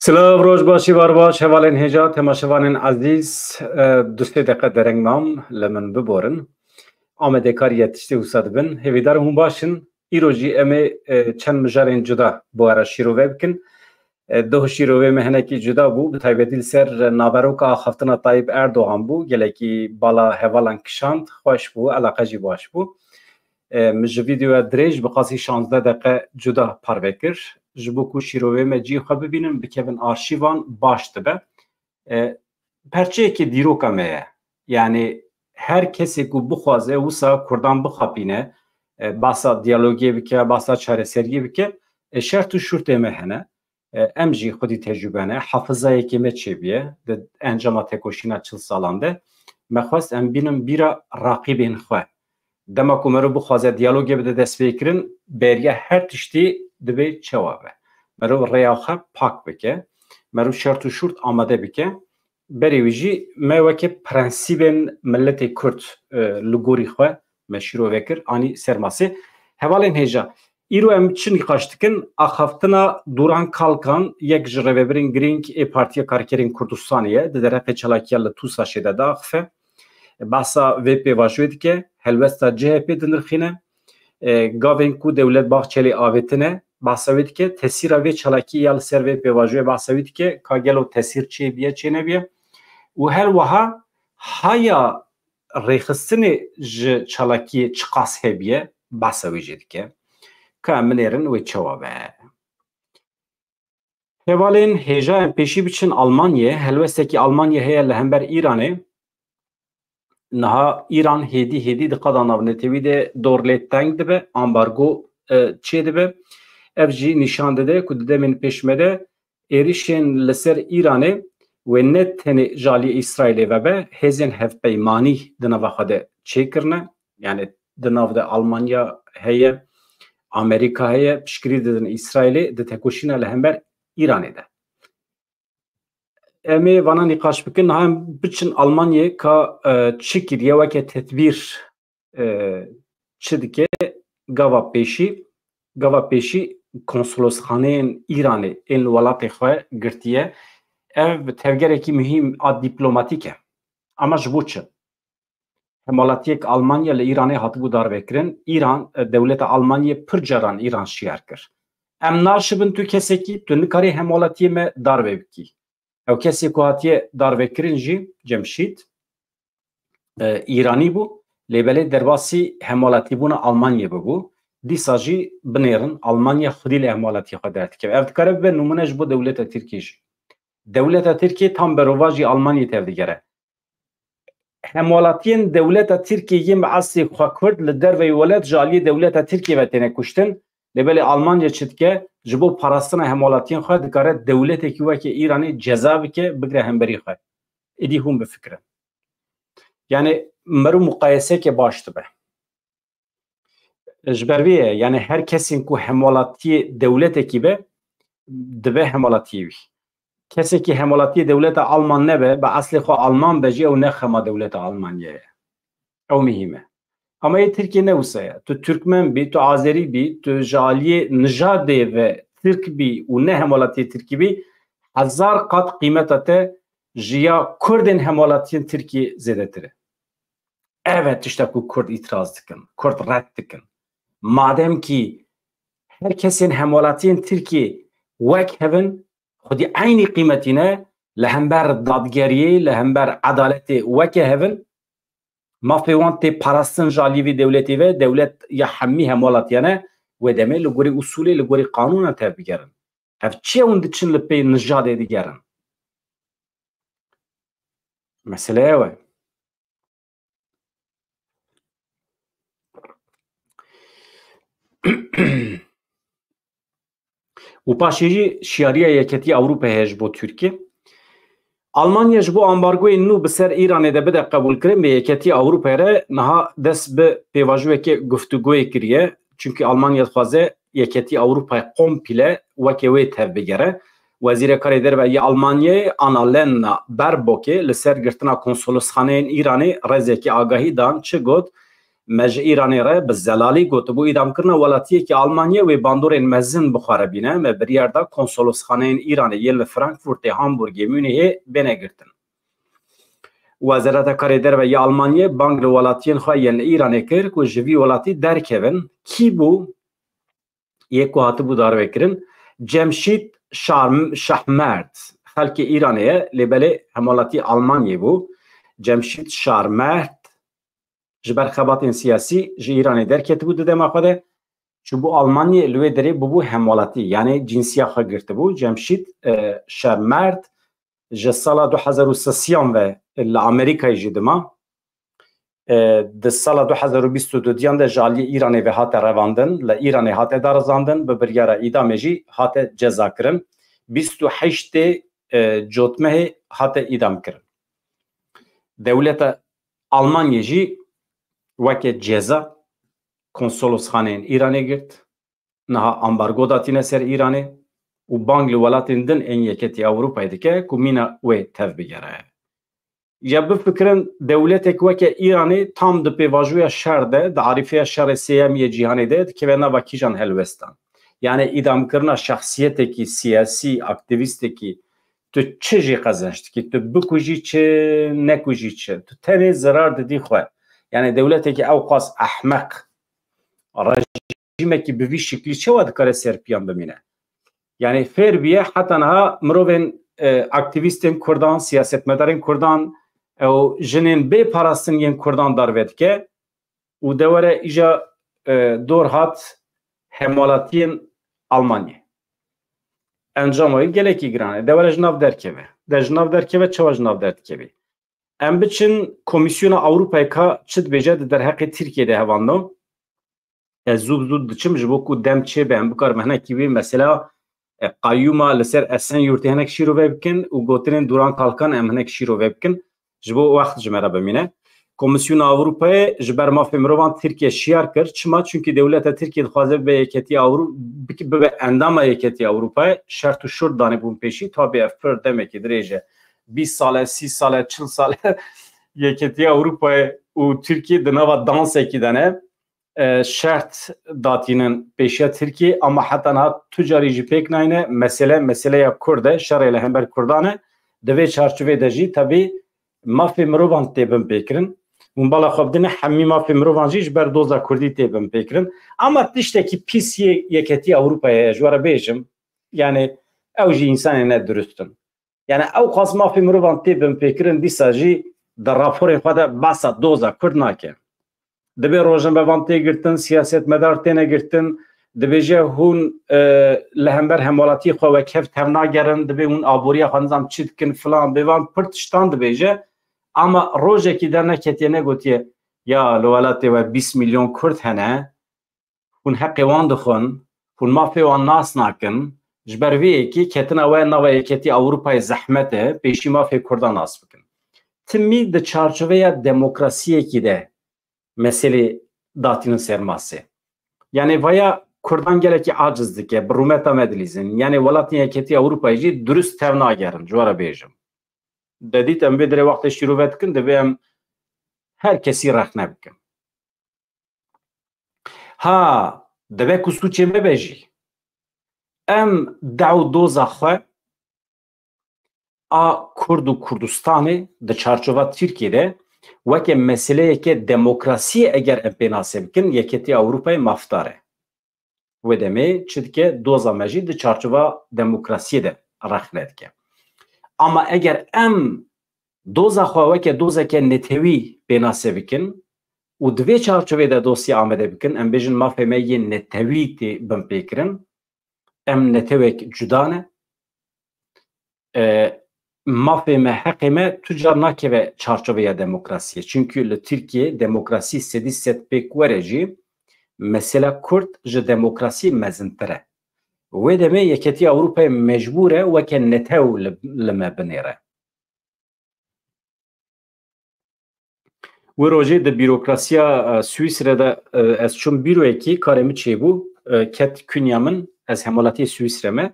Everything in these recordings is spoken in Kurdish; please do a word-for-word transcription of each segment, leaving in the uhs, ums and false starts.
Silav, roj başî, bar baş, hevalên hêja, temaşevanên ezîz, e, du sê deqe dereng mam, li min biborin. Amedekar yê tiştê wisa dibin. Hêvîdar hûn baş in. Îro jî em ê, e, çend mijarên cuda bi we re şîrove bikin. E, doh şîrovê me hinekî cuda bû, bi taybetî li ser naveroka axaftina Tayyip Erdogan bû. Gelekî bala hevalan kişand, xweş bû, eleqe jî baş bû. E, min ji vîdeoya dirêj bi qasî şazdeh deqe cuda parve kir. Ji bo ku şîrovê me cihê xwe bibînin, bikevin arşîvan, baş dibe. E, perçeyekê dîroka me ye. Yanî her kesê ku bixwaze wisa Kurdan bixapîne, e, basa diyalogê bike, basa çareseriyê bike, e, şert û şûrtê me hene. E, em jî xwedî tecrûbe ne, hafizayekê me çêbûye di encama tekoşîna çil salan de. Me xwest em bînin bîra raqîbên xwe. Dema ku meriv bixwaze diyalogê bide destpêkirin, beriya her tiştî divê çawa be. Meriv rêya xwe pak bike, meriv şert û şûrt amade bike. Berê wî jî me weke prensîbên miletê Kurd, e, li gorî xwe me şîrove kir, anî ser masê. Hevalên hêja, îro em çi nîqaş dikin? Axaftina Duran Kalkan, yek ji rêvebirên girîng ê Partiya Karkerên Kurdistanê ye, di derheqê çalakiya li Tûsaşê de diaxife. Behsa vê pêvajoyê dike, helwesta C H P dinirxîne. E, gavên ku Dewlet Bahçelî avêtine, behsa wê dike, tesîra vê çalakiyê ya li ser vê pêvajoyê, behsa wê dike, ka gelo tesîr çêbûye, çênebûye. Û her wiha haya rêxistinê ji çalakiyê çiqas hebûye, behsa wê jê dike. Ka em binêrin wê çawa be. Hevalên hêja, em pêşî biçin Almanyê. Helwestekî Almanyê heye li hember Îranê. Niha Îran hêdî hêdî di qada navnetewî de dor lê teng dibe, ambargo, e, çêdibe. Ev jî nîşan dide ku di demên pêş me de êrişên li ser Îranê wê ne tenê ji aliyê Îsraîlê vebe, hêzên hevpeymanî di nava xwe de çêkirine. Yanî di nav de Almanya heye, Amerîka heye, piştgirî didin Îsraîlê di tekoşîna li hember Îranê de. Em ê vana nîqaş bikin, niha em biçin Almanyê ka, e, çi kiriye weke tedbîr, e, çi dike, gava pêşî, gava pêşî konsolosxaneyên Îranê ên li welatê xwe girtiye. Ev tevgerekî muhîm a dîplomatîk e. Ama ji bo çi? Hemwelatiyek Almanya li Îranê hatibû darvekirin. Îran, e, dewleta Almanyê pir caran Îran şiyar kir. Em naşibin tu kesekî, tu nikarî hemwelatiyê me darve bikî. Ew kesê ku hatiye darvekirin jî, Cemşîd, e, Îranî bû, lê belê derbasî hemwelatîbûna Almanyê bibû. Dîsa jî binêrin, Almanya xwedî li hemwelatiyê xwe derdikeve. Ev dikare bibe nimûne ji bo dewleta Tirkiyê jî. Dewleta Tirkiyê tam berovajî Almanyê tevdigere. Hemwelatiyên dewleta Tirkiyê yên bi eslê xwe Kurd li derveyî welat ji aliyê dewleta Tirkiyê ve têne kuştin. Lê belê Almanya çi dike? Ji bo parastina hemwelatiyên xwe dikare dewletekî weke Îranê ceza bike, bigire hemberî xwe. Êdî hûn bifikirin. Yanî meriv muqayeseke baş dibe. Ji ber vê ye, yanî her kesên ku hemwelatiyê dewletekî be, dibe hemwelatiyê wî. Kesekî hemwelatiyê dewleta Alman nebe, bi eslê xwe Alman be jî, ew ne xema dewleta Almanyê ye. Ew muhîm e. Ama yê Tirkiyê ne wisa ye. Tu Tirkmen bî, tu Azerî bî, tu ji aliyê nijadê ve Tirk bî û ne hemwelatiyê Tirkî bî, hezar qat qîmeta te ji ya Kurdên hemwelatiyên Tirkiyê zêdetir e. Ev e tişta ku Kurd îtiraz dikin, Kurd red dikin. Madem kî her kesên hemwelatiyên Tirkiyê wek hev in, xwedî eynî qîmetî ne, li hember dadgeriyê, li hember edaletê weke hev in, mafê wan tê parastin ji aliyê vî dewletê ve, dewlet ya hemî hemwelatiyan e, wê demê li gorî usûlê, li gorî qanûnan tevbigerin. Ev çi ye hûn diçin li pê nijadê digerin? Mesele ew e. Û paşê jî şiyariya Yeketî Ewropayê heye ji bo Tirkiye. Almanya ji bo ambargoyên nû bi ser Îranê de bide qebûlkirin, bi Yeketî Ewropayê re niha dest bi pêvajoyeke guftûgoyê kiriye. Çimkî Almanya dixwaze Yeketî Ewropayê komple weke wê tevbigere. Wezîrê Karê Derve yê Almanyayê Annalena Baerbockê li ser girtina konsolosxaneyên Îranê rêzekî agahî dan, çi got? Me ji Îranê re bi zelalî gotibû, îdamkirina welatiyekî Almanyê wê bandorên mezin bi xwe re bîne. Me biryar da konsolosxaneyên Îranê yên li Frankfurtê, Hamburgê, Munîhê bêne girtin. Wezareta Karê Derve ya Almanyê bang li welatiyên xwe yên li Îranê kir ku ji vî welatî derkevin. Kî bû? Yê ku hatibû darvekirin, Cemşîd Şarm-, Şahmert, xelkê Îranê ye, lê belê hemwelatî Almanyê bû. Cemşîd Şarmert ji ber xebatên siyasî ji Îranê derketibû di dema xwe de, çûbû Almanyê, li wê derê bûbû hemwelatî, yanî cînsiya xwe girtibû. Cemşîd, e, Şarmert ji sala du hezar û sisiyan ve li Amerîkayê jî dima. E, di sala du hezar û bîst û duyan de ji aliyê Îranê ve hate revandin, li Îranê hate darizandin, bi biryara îdamê jî hate cezakirin. Bîst û heştê, e, Cotmehê hate îdamkirin. Dewleta Almanyê jî weke ceza konsolosxaneyên Îranê girt. Niha ambargo datîne ser Îranê û bang li welatên din ên Yeketî Ewropayê dike ku mîna wê tev bigere. Ya bifikirin, dewletek weke Îranê tam di pêvajoya şer de, di arîfeya şerê sêyem yê cîhanê de dikeve nava kîjan helwestan? Yanî îdamkirina şexsiyetekî siyasî, aktîvîstekî, tu çi jî qezenç dikî? Tu bikujî çi, nekujî çi? Tu tenê zirar didî xwe. Yanî dewletekî ewqas ehmeq, rejîmekî bi vî şiklî çawa dikare ser piyan bimîne? Yanî fêr bûye heta niha mirovên, e, aktîvîstên Kurdan, siyasetmedarên Kurdan, ew jinên bê parastin yên Kurdan darve dike û de were îja, e, dor hat hemwelatiyên Almanyê. Encama wê gelekî giran e. De were ji nav derkeve. De ji nav derkeve, çawa ji nav derdikeve? Em biçin Komîsyona Ewropayê ka çi dibêje di derheqê Tirkiyê de hevando. Ez zû bi zû diçim ji bo ku dem çêbe, em bikarin hinekî wê mesela, e, qeyûma li ser Esenyurtê hinek şîrove bikin û gotinên Duran Kalkan em hinek şîrove bikin. Ji bo wext ji me re bimîne. Komîsyona Ewropayê ji ber mafê mirovan Tirkiye şiyar kir. Çima? Çunkî dewleta Tirkiye dixwaze bibe Yeketî Ewro-, bik-, bibe endama Yeketî Ewropayê. Şert û şurt danîbûn pêşî. Tabî ev pir demekî dirêj e. Bîst sal e, sî sal e, çil sal e Yeketî Ewropayê û Tirkiye di nava dansekî de ne. E, şert datînin pêşiya Tirkiyê, ama heta niha tu carî jî pêk nayne. Mesele, meseleya Kurd e, şerê li hember Kurdan e. Di vê çarçovê de jî tebî mafê mirovan tê binpêkirin. Hûn bala xwe bidine, hemî mafê mirovan jî ji ber doza Kurdî tê binpêkirin. Ama tiştekî pîs yê Yeketî Ewropayê ye, ji we re bêjim. Yanî ew jî însanê ne durust in. Yanî ew qas mafê mirovan tê binpêkirin, dîsa jî di raporên xwe de behsa doza Kurd nake. Dibê rojnamevan tê girtin, siyasetmedar têne girtin, dibêje hûn, e, li hember hemwelatiyê xwe wekhev tevnagerin, dibê hûn aboriya xwe nizam çi dikin filan, bê van pir tiştan dibêje. Ama rojekî derneketiye negotiye, ya li welatê we bîst milyon Kurd hene, hûn heqê wan dixwin, hûn mafê wan nas nakin, ji ber vê yekê ketina we nava Yeketî Ewropayê zehmet e, pêşî mafê Kurdan nas bikin. Timî di çarçoveya demokrasiyekî de meselê datînin ser masê. Yanî vaya Kurdan gelekî aciz dike, bi rûmeta me dilîzin. Yanî welatên Yeketî Ewropayê jî durust tev nagerin, ji we re bêjim. De dît em vê dirê wextê şîrove dikin, divê em her kesî rexne bikin. Ha, dibe ku sûcê me be jî. Em dew doza xwe a Kurd û Kurdistanê di çarçova Tirkiyê de weke meseleyeke demokrasiyê eger em pê nasê bikin, Yeketî Ewropayê mafdar e. Wê demê çi dike? Doza me jî di çarçova demokrasiyê de rexne dike. Ama eger em doza xwe weke dozeke netewî pênase bikin û di vê çarçovê de dosya amade bikin, em bêjin mafê me yên netewî tê binpêkirin, em netewek cuda ne. E, mafê me, heqê me tu car nakeve çarçoveya demokrasiyê. Çunkî li Tirkiyê demokrasî sedî sed pêk were jî, mesela Kurd ji demokrasiyê mezintir e. Wê demê Yeketî Ewropayê mecbûr e weke netew li, li me binêre. Wê rojê di bîrokrasiya, e, Swîsre de, e, ez çûm bîroyekî, karê min çêbû, e, ket kunya min, ez hemwelatiyê Swîsre me.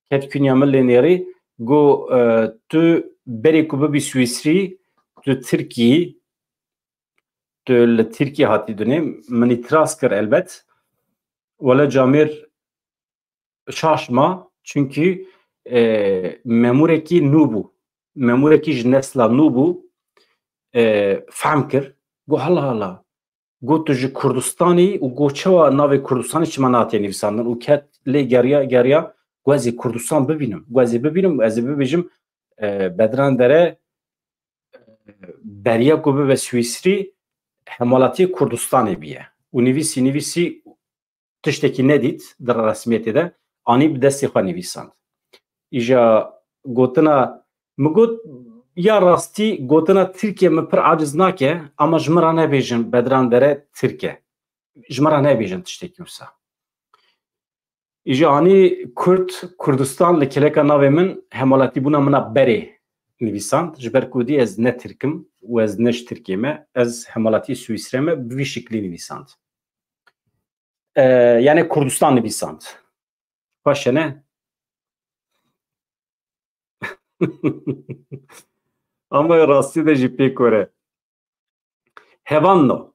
Ket kunya min lê nêrî, got, e, tu berê ku bibî Swîsrî, tu Tirkî, tu li Tirkiye hatî dunê, min îtiraz kir elbet. Wele camêr şaş ma, çunkî, e, memûrekî nû bû. Memûrekî ji nesla nû bû. E, fehm kir. Got, "Hala hala." Got, "Tu ji Kurdistanî û got, çawa navê Kurdistanê çima natiye nivîsandin?" Û ket lê geriya, geriya. Got, "Ez ê Kurdistan bibînim. Got, ez ê bibînim û ez ê bibêjim, e, Bedran Dere, e, beriya ku bibe Swîsrî, hemalatiyê Kurdistanê biye." Û nivîsî, nivîsî, tiştekî nedît di resmiyetê de, anî bi destê xwe nivîsand. Îja gotina, min got, ya rastî gotina Tirkiye min pir aciz nake, ama ji min re nebêjin Bedran Dere Tirk e. Ji min re nebêjin tiştekî wisa. Îja anî Kurd, Kurdistan li keleka navê min hemalatîbûna min a berê nivîsand. Ji ber ku dî ez ne Tirk im û ez ne ji Tirkiyê me, ez hemalatî Swîsrê me, bi vî şiklî nivîsand. E, yani Kurdistan nivîsand. Xweş e, ne? Ama rastî de jî pê kore. Hevanno.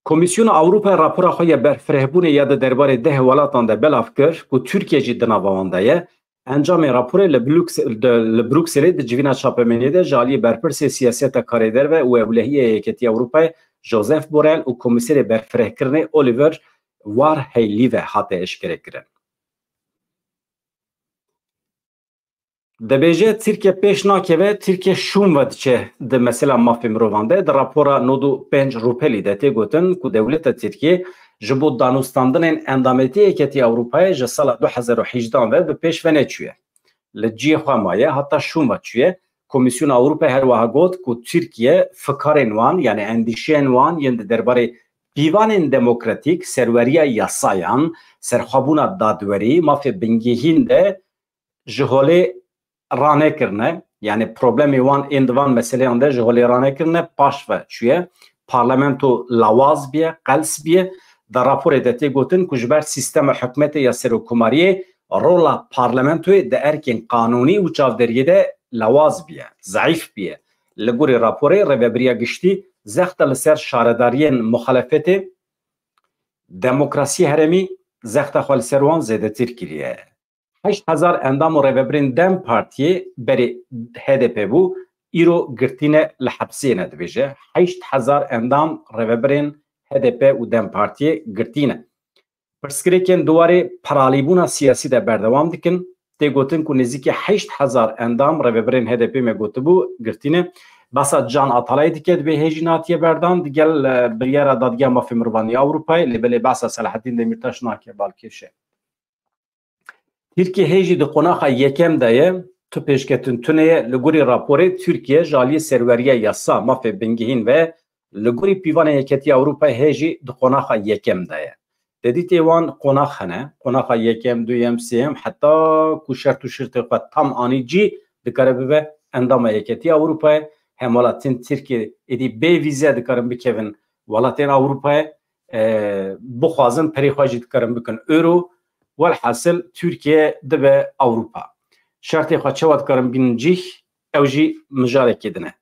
Komîsyona Ewropayê rapora xwe ya berfirehbûnê ya di derbarê deh welatan de belav kir ku Tirkiye jî di nava wan de ye. Encamê raporê li Bruks-, de, li Brukselê di civîna çapemeniyê de ji aliyê berpirsê siyaseta karê derve û ewlehiyê Yeketiya Ewropayê Josep Borrell û Komîserê Berfirehkirinê Oliver Varhelyi ve hate eşkerekirin. Dibêje, Tirkiye pêş nakeve, Tirkiye şûn ve diçe di mesela mafê mirovan de. Di rapora nod û pênc rûpelî de tê gotin ku dewleta Tirkiye ji bo danûstandinên endametiyê Yeketiya Ewropayê ji sala du hezar û hejdehan ve bi pêş ve neçûye. Li cihê xwe maye, heta şûn ve çûye. Komîsyona Ewropayê her wiha got ku Tirkiye fikarên wan, yani endîşeyên wan yên di derbarê pîvanên demokratîk, serweriya yasayan, serxwebûna dadwerî, mafê bingehîn de ji holê ranekirine, yani problemê wan ên di van meseleyan de ji holê ranekirine, paş ve çûye. Parlamento lawaz biye, qels biye. Di raporê de tê gotin ku ji ber sîstema hikûmetê ya serokkomariyê rola parlamentoyê di erkên qanûnî û çavderiyê de lawaz biye, zeîf biye. Li gorî raporê rêvebiriya giştî zexta li ser şaredariyên muxalefetê, demokrasiyê herêmî zexta xwe li ser wan zêdetir kiriye. Heşt hezar endam û rêvebirên DEM Partiyê berê H D P bû, îro girtîne li hepsê ne, dibêje. Heşt hezar endam rêvebirên H D P û DEM Partiyê girtîne. Pirsgirêkên di warê paralîbûna siyasî de berdewam dikin. Tê gotin ku nêzîkî heşt hezar endam rêvebirên H D P me gotibû girtîne. Basa Can Atalayê dike, dibê hê jî natiye berdan, digel, e, biryara Dadgeha Mafê Mirovan ya Ewropayê, lê belê basa Selahaddin Demirtaş nake, balkêş e. Tirkiye hê jî di qonaxa yekem de ye, tu pêşketin tune ye, li gorî raporê Tirkiye ji aliyê serweriya yasa, mafê bingehîn ve li gorî pîvanên Yeketiya Ewropayê hê jî di qonaxa yekem de ye. Te dîtê wan qonax hene, qonaxa yekem, duyem, sêyem, heta ku şert û şirtê xwe tam anî cî, dikare bibe endama Yeketiya Ewropayê, hemalatên Tirkiye êdî bê vîze dikarin bikevin welatên Ewropayê, e, bixwazin perê xwe jî dikarin bikin euro. Welhasil Tirkiye dibe Ewropa. Şertê xwe çawa dikarin bînin cîh, ew jî mijarekê din e.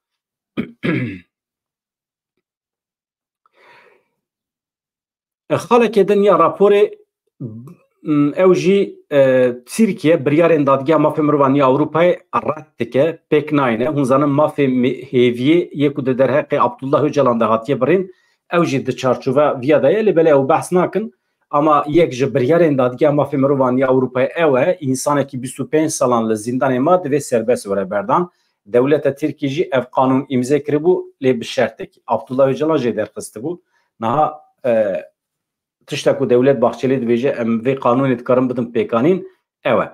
Xalekê din ya raporê, m, ew jî, e, Tirkiye biryarên Dadgeha Mafê Mirovan ya Ewropayê red dike, pêk nayne. Hûn zanin mafê mi-, hêviyê yê ku di derheqê Abdullah Ocalan de hatiye birîn, ew jî di çarçoveya viya de ye, lê belê ew behs nakin. Ama yek ji biryarên Dadgeha Mafê Mirovan ya Ewropayê ew e, însanekî bîst û pênc salan li zîndanê ma divê serbest were berdan. Dewleta Tirkî jî ev qanûn îmze kiribû, lê bi şertekî. Abdullah Ocalan jê derxistibû. Niha, e, tişta ku Dewlet Bahçelî dibêje, em vê qanûnê dikarin bidin pêkanîn, ew e.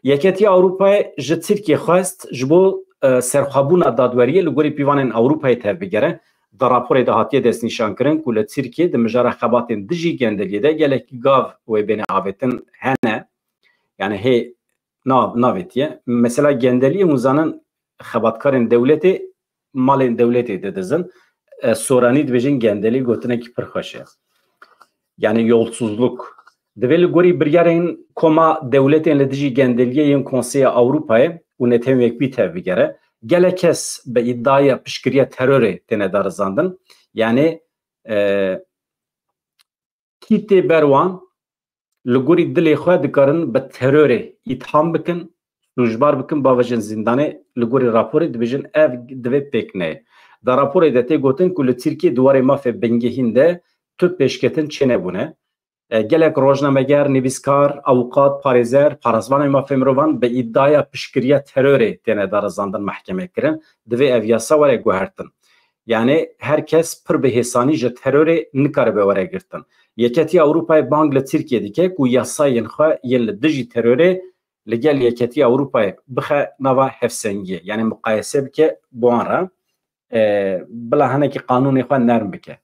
Yeketiya Ewropayê ji Tirkiyê xwest ji bo, e, serxwebûna dadweriyê li gorî pîvanên Ewropayê tevbigere. Di raporê de hatiye destnîşankirin ku li Tirkiyê di mijara xebatên dijî gendeliyê de gelekî gav wê bêne avêtin hene. Yani hê nav-, navêtiye. Mesela gendeliyê, hûn zanin, xebatkarên dewletê malên dewletê didizin. E, soranî dibêjin gendelî, gotinekî pir xweş e. Yani yolsuzluk. Divê li gorî biryarên Koma Dewletên li Dijî Gendeliyê yên Konseya Ewropayê û Netewên Yekbûyî tevbigere. Gelek kes bi îdiaya piştgiriya terorê têne darizandin. Yani E, kî tê ber wan, li gorî dilê xwe dikarin bi terorê îtham bikin, sûcbar bikin, bavêjin zîndanê, li gorî raporê dibêjin ev divê pêk neyê. Di raporê de tê gotin ku li Tirkiyê di warê mafê bingehîn de tu pêşketin çênebûne. E, gelek rojnameger, nivîskar, avûkat, parêzer, parasvanên mafê mirovan bi îdaya piştgiriya terorê têne darizandin, mehkeme kirin. Divê ev yasa were guhertin. Yani her kes pir bi hêsanî ji terorê nikaribe were girtin. Yeketiya Ewropayê bang li Tirkiyê dike ku yasayên xwe yên li dijî terorê li gel Yeketiya Ewropayê bixe nava hevsengiyê. Yani muqayese bike bi wan re, e, bila hinekî qanûnê xwe nerm bike.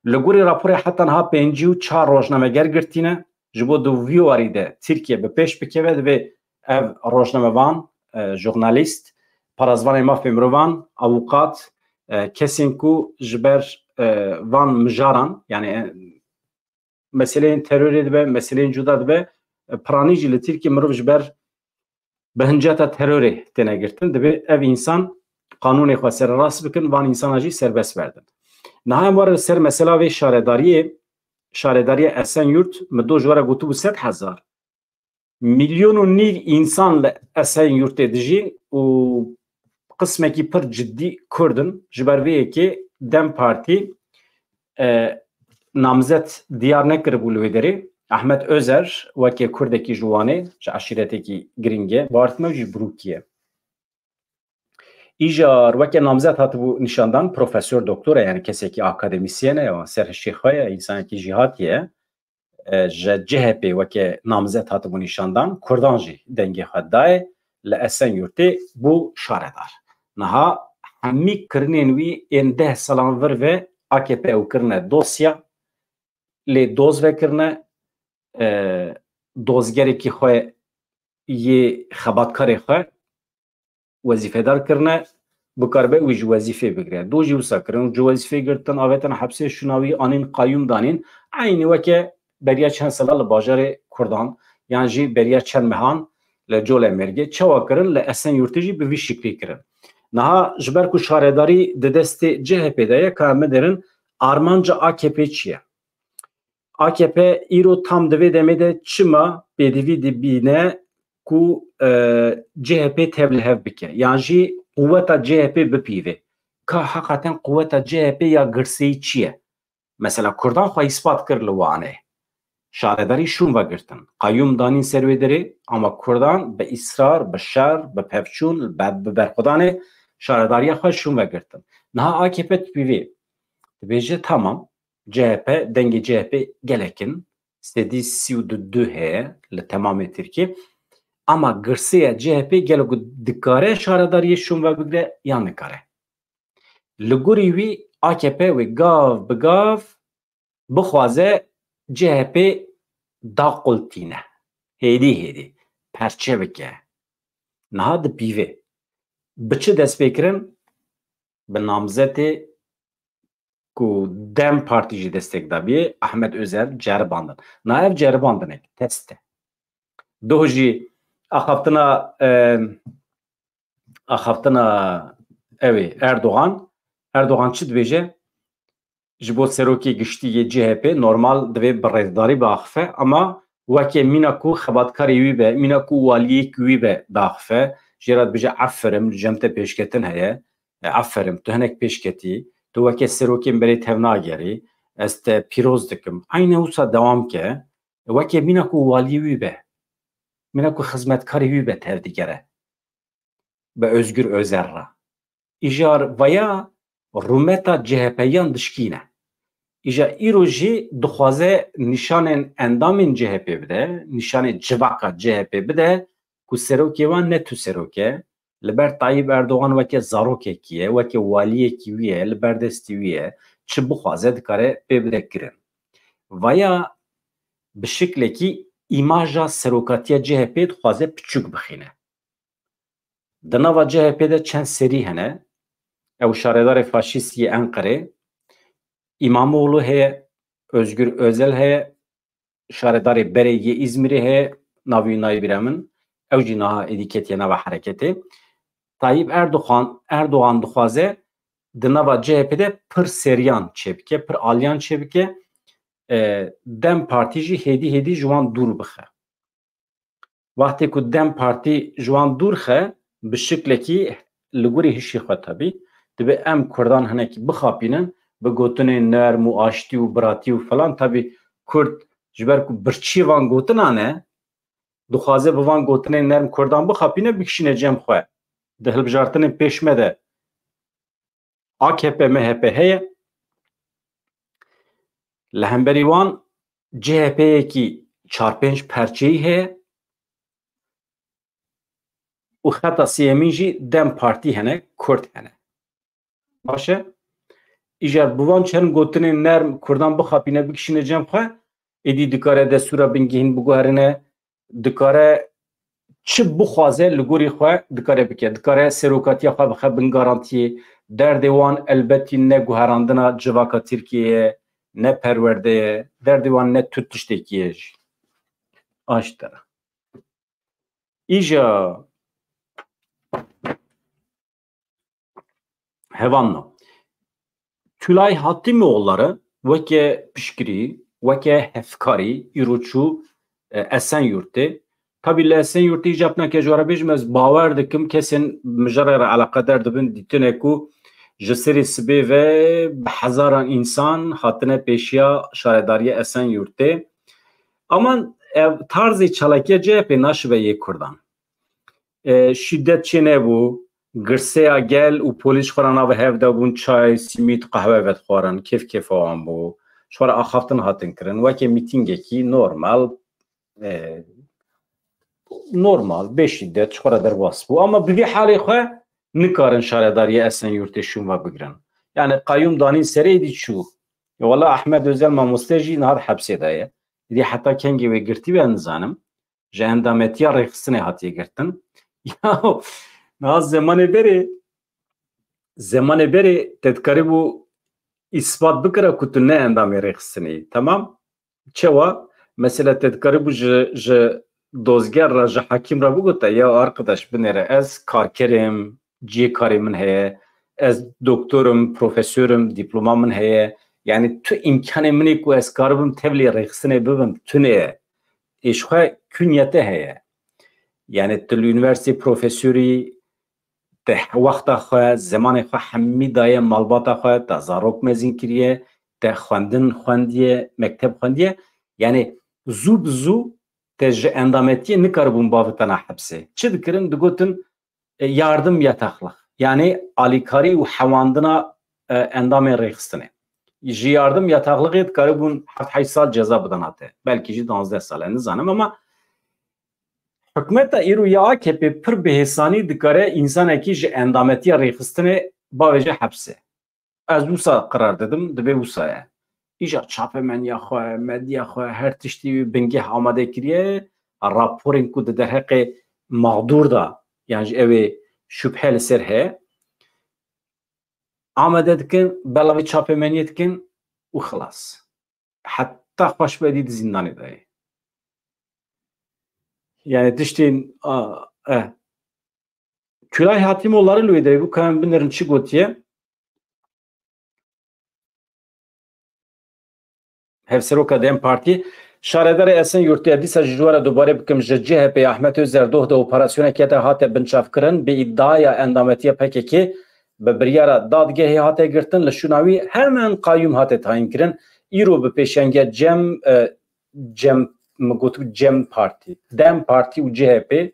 Li gorî raporê heta niha pêncî û çar rojnameger girtîne. Ji bo di vî warî de Tirkiye bi pêş bikeve, divê ev rojnamevan, e, jurnalîst, parasvanê mafê mirovan, avûkat, e, kesên ku ji ber, e, van mijaran, yani, e, meseleyên terorê dibe, meseleyên cuda dibe, e, piranî jî li Tirkiye mirov ji ber bi hinceta terorê têne girtin. Divê ev însan qanûnê xwe sererast bikin, van însana jî serbest berdin. Niha em were li ser mesela vê şaredariyê, şaredariya Esenyurt, min do ji we re gotibû sed hezar. Milyon û nîv însan li Esenyurtê dijîn û qismekî pir cidî Kurd in. Ji ber vê yekê DEM Partî, e, namzet diyar nekiribû li wê derê. Ahmet Özer weke Kurdekî ji Wanê, ji eşîretekî girîng e, bawer dime jî birûkî ye. Îcar weke namzet hatibû nîşandan, profesor doktor e, yani kesekî akademîsyen e, ya ser hişê xwe ye, însanekî jîhatî ye. E, ji C H P weke namzet hatibû nîşandan, Kurdan jî dengê xwe dayê, li Esenyurtê bû şaredar. Niha hemî kirinên wî ên deh salan vir ve A K P ew kirine dosya, lê doz vekirine, e, dozgerekî xwe yê xebatkarê xwe wezîfedar kirine, bikaribe wî ji wezîfê bigire. Do jî wisa kirin, ji wezîfê girtin, avêtin hepsê, şûna wî anîn qayûm danîn. Eynî weke beriya çend sala li bajarê Kurdan, yan jî beriya çend mehan li Colemêrgê. Çawa kirin? Li Esenyurtê jî bi vî şiklî kirin. Niha ji ber ku şaredarî di destê C H P de ye, ka em binerin armanca A K P çi ye? A K P îro tam di vê demê de çima pêdivî dibîne ku, e, C H P tev li hev bike? Yan jî quweta C H P bipîve? Ka heqaten quweta C H P ya girseyî çi ye? Mesela Kurdan xwe îspat kir li Wanê. Şaredarî şûn vegirtin. Qayûm danîn ser wê derê, ama Kurdan bi îsrar, bi şer, bi pevçûn, bi, bi berxwedanê şaredariya xwe şûn vegirtin. Niha A K P dipîvê. Dibêje, tamam, C H P, dengê C H P gelek in, sedî sî û du heye li temamê Tirkiyê. Ama girseya C H P gelo ku dikare şaredariyê şûn vebigire yan nikare? Li gorî wî A K P wê gav bi gav bixwaze C H P daqultîne. Hêdî hêdî perçe bike. Niha dipîve. Bi çi dest pê kirin? Bi namzetê ku DEM Partî jî destek dabî, Ahmet Özer ceribandin. Na ev ceribandinek, test e. Doh jî axaftina, e, axaftina ew ê Erdogan. Erdogan çi dibêje? Ji bo serokê giştî yê C H P normal divê bi rêzdarî biaxife, ama weke mîna ku xebatkarê wî be, mîna ku waliyek wî be biaxife, jê re dibêje, aferin, li cem te pêşketin heye, e, aferin, tu hinek pêşketî, tu weke serokên berê tevnagerî, ez te pîroz dikim. Eyne wisa dewam ke, weke mîna ku waliyê wî be, mîna ku xizmetkarê wî be tevdigere. Bi Özgür Özel re. Îjar vaya rûmeta C H P yan dişkîne. Îja îro jî dixwaze nîşanên endamên C H P bide, nîşanê civaka C H P bide ku serokê wan ne tu serok e, li ber Tayyip Erdogan weke zarokekî ye, weke waliyekî wî ye, li ber destî wî ye, çi bixwaze dikare pê bide kirin. Vaya bi şiklekî îmaja serokatiya C H P dixwaze piçûk bixîne. Di nava C H P de çend serî hene. Ew şaredarê faşîst yê Enqerê, Îmamoğlu heye, Özgür Özel heye, şaredarê berê yê Îzmîrê heye, navê wî nayê bîra min. Ew jî niha êdî ketiye nava hereketê. Tayyip Erdogan, Erdogan dixwaze di nava C H P de pir seriyan çêbike, pir aliyan çêbike, e, DEM Partî jî hêdî hêdî ji wan dûr bixe. Wextê ku DEM Partî ji wan dûr xe, bi şiklekî li gorî hişê xwe tabî, dibe em Kurdan hinekî bixapînin, bi gotinên nerm û aştî û biratî û filan, tabî Kurd ji ber ku birçî van gotinan e, dixwaze bi van gotinên nerm Kurdan bixapîne, bikişîne cem xwe. Di hilbijartinên pêş me de A K P, M H P heye. Li hemberî wan C H P yekî çar pênc perçeyî heye û xeta sêyemîn jî DEM Partî hene, Kurd hene. Baş e. Îcar bi van çend gotinên nerm Kurdan bixapîne, bikişîne cem xwe, êdî dikare destûra bingehîn biguherîne, dikare çi bixwaze li gorî xwe dikare bike. Dikare serokatiya xwe bixe bin garantiyê. Derdê wan elbetî ne guherandina civaka Tirkiyê ye, ne perwerde ye. Derdê wan ne tu tiştekî ye jî. Aştera. Îja hevanna. Tülay Hatimoğulları weke piştgirî, weke hevkarî îro çû, e, Esenyurtê. Tabî li Esenyurtê îcab nake ji we re bêjim, ez bawer dikim kesên mijara re eleqedar dibin, dîtine ku ji serê sibê ve bi hezaran însan hatine pêşiya şaredariya Esenyurtê. Ama ev tarzê çalakiya C H P naşibe yê Kurdan. E, şîdet çê nebû, girseya gel û polîs ji xwe re nava hev de bûn, çay, simît, qehwe vedixwarin, kêf kêfa wan bû. Ji xwe re axaftin hatin kirin, weke mîtîngekî normal, e, normal, bê şîdet, ji xwe re derbas bû. Ama bi vî halê xwe nikarin şaredariya Esenyurtê ji wan ve bigirin. Yani qayûm danîn serê, êdî çû. Ya wela Ahmed Özel mamoste jî niha di hepsê de ye. Êdî heta kengê wê girtî be nizanim. Ji endametiya rêxistinê hatiye girtin. Ya niha zemanê berê, zemanê berê te dikarîbû îspat bikira ku tu ne endamê rêxistinê yî. Temam? Çawa? Mesela te dikarîbû ji, ji dozger re, ji hakîm re bigota, ya arkadaş, binêre, ez karker im, cihê karê min heye, ez doktor im, profesor im, dîploma min heye. Yani tu îmkanê min ê ku ez karibim tevlî rêxistinê bibim, tune ye. Ê ji xwe kunyete heye. Yani tu li unîversîtê profesorî, te wexta xwe, zemanê xwe hemî daye malbata xwe, te zarok mezin kiriye, te xwendin xwendiye, mekteb xwendiye. Yani zû bi zû te ji endametiyê nikaribûn bavitena hepsê. Çi dikirin? Digotin, e, yardım yataklık. Yani alîkarî û hewandina, e, endamên rêxistinê. Ji yardım yataklıkê dikaribûn heft heşt sal ceza bidana te. Belkî jî duwazdeh sal, ez nizanim, ama hikûmeta îro ya A K P pir bi hêsanî dikare însanekî ji endametiya rêxistinê bavêje hepsê. Ez wisa qerar didim, divê wisa ye. Îja çapemeniya xwe, medya xwe, her tiştî bingeh amade kiriye, raporên ku di derheqê mağdur de, yan jî ew ê şubhe li ser heye, amade dikin, belavî çapemeniyê dikin û xilas. Heta xweş be dî di zîndanê de ye. Yani tiştên, a, e. Tülay Hatimoğulları li wê derê bû, ka em binêrin çi gotiye. Hevseroka DEM Partî, şaredarê Esenyurtê, dîsa jî ji we re dubare bikim, ji C H P Ahmet Özer doh de operasyoneke te hate binçavkirin, bi îdiaya endametiya P K K bi biryara dadgehê hate girtin, li şûna wî hemen qayûm hate tayînkirin. Îro bi pêşengiya Cem, e, Cem, min gotibû Cem Partî, DEM Partî û C H P.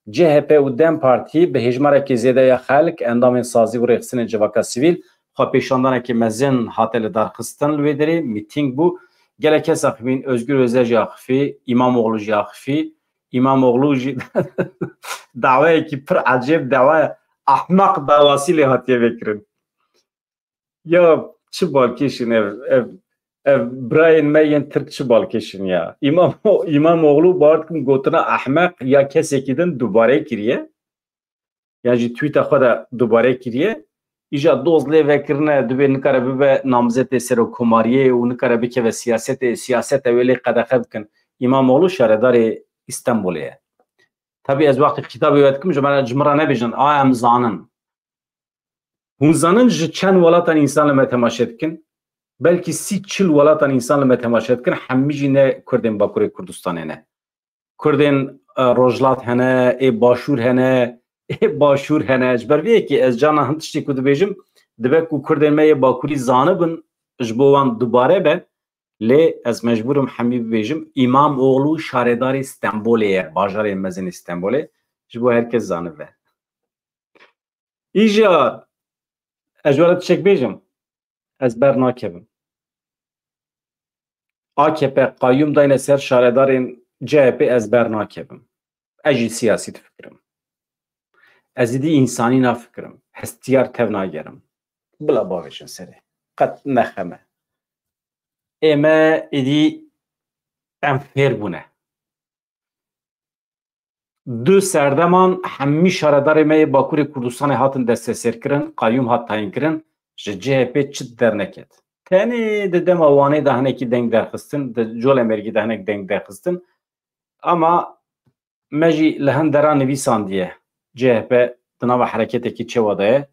C H P û DEM Partî bi hêjmarekî zêde ya xelk, endamên sazî û rêxistinên civaka sivîl, xwepêşandanekî mezin hate lidarxistin li wê derê, mîtîng bû. Gelek kes axivîn, Özgür Özel jî axifî, Îmamoğlu jî axifî. Îmamoğlu jî dawayekî pir ecêb, dawaya ahmaq dawasî lê hatiye vekirin. Ya çi balkêş in ev, ev, ev birayên me yên Tirk çi balkêş in ya. Îmam, Îmamoğlu bawer dikim gotina ehmeq ya kesekî din dubare kiriye. Yan jî tweeta xwe de dubare kiriye. Îja doz lê vekirine, dibê nikare bibe namzetê serokkomariyê û nikare bikeve siyasetê, siyaseta wê lê qedexe bikin. Îmamoğlu şaredarê Îstanbulê ye. Tabî ez wextê xîtabê we dikim, ji me re, ji min re nebêjin, a em zanin. Hûn zanin ji çend welatan însan li me temaşe dikin? Belkî sî çil welatan însan li me temaşe dikin, hemî jî ne Kurdên Bakurê Kurdistanê ne. Kurdên, e, Rojhilat hene, ê Başûr hene, ê Başûr hene. Ji ber vê yekê ez carna hin tiştê ku dibêjim, dibe ku Kurdên me yê Bakurî zanibin, ji bo wan dubare be, lê ez mecbûr im hemî bibêjim, Îmamoğlu şaredarê Stenbolê ye, bajarê mezin ê Stenbolê, ji bo her kes zanibe. Îcar, ez ji we re tiştek bêjim, ez ber nakevim. A K P qayûm dayne ser şaredarên C H P, ez ber nakevim. Ez jî siyasî difikirim. Ez êdî însanî nafikirim. Hestiyar tev nagerim. Bila bavêjin serê. Qet nexeme. Ê me êdî em fêr bûne. Du serdeman hemî şaredarê me yê Bakurê Kurdistanê hatin destesêrkirin, qayûm hat tayînkirin, ji C H P çi derneket. Tenê di dema Wanê de hinekî deng derxistin, di Colemêrgê de hinek deng derxistin. Ama me jî li hin deran nivîsandiye. C H P di nava hereketekî çewa de ye.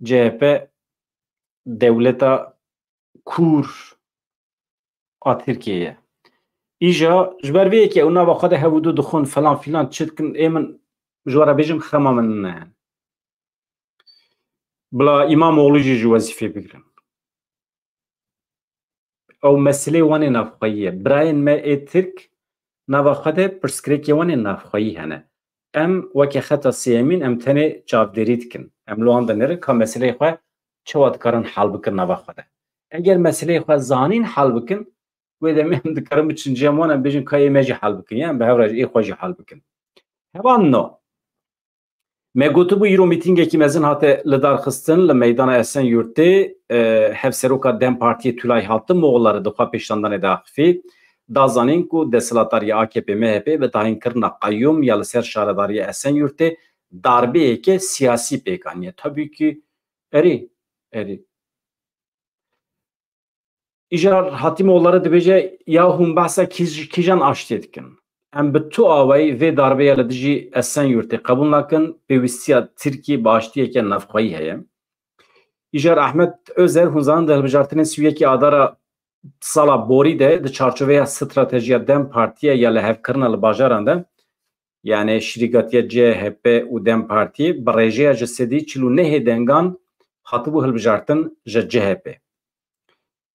C H P dewleta kûr a Tirkiyeyê ye. Îja ji ber vê yekê ew nava xwe de hev û du dixwin, filan filan çi dikin, ê min ji we re bêjim, xema min ne. Bila Îmamoğlu jî ji wezîfê bigirin. Ew meselê wan ê navxweyî ye. Birayên me ê Tirk nava xwe de pirsgirêkê wan ên navxweyî hene. Em weke xeta sêyemîn em tenê çavdêrî dikin. Em li wan dinêrin ka meseleyê xwe çawa dikarin hal bikin nava xwe de. Eger meseleyê xwe zanîn hal bikin, wê demê em dikarin biçin cem wan, em bêjin ka ê me jî hal bikin, yan bi hev re jî ê xwe jî hal bikin. Hevalno, me gotibû îro mîtîngekî mezin hate lidarxistin li meydana Esenyurtê, e, Hevseroka dem Partiyê Tülay Hatimoğulları di xwe pêşandanê de axifî, da zanîn ku desthilatdariya A K P M H P bi tayînkirina qeyûm ya li ser şaredariya Esenyurtê darbeyeke siyasî pêk aniye. Tabî ku erê, erê. Îcar Hatîmoğulları dibêje, ya hûn behsa kîj-, kîjan aştiyê dikin? Em bi tu awayî vê darbeya li dijî Esenyurtê qebûl nakin, pêwîstiya Tirkiyê bi aştiyeke navxweyî heye. Îcar Ahmet Özer, hûn zanin di hilbijartinên sî û yekê Adara sala borî de di çarçoveya stratejiya dem Partiye ya lihevkirina li bajaran de, yani şirîkatiya C H P û dem Partiyê bi rêjeya ji sedî çil û nehê dengan hatibû hilbijartin ji C H P.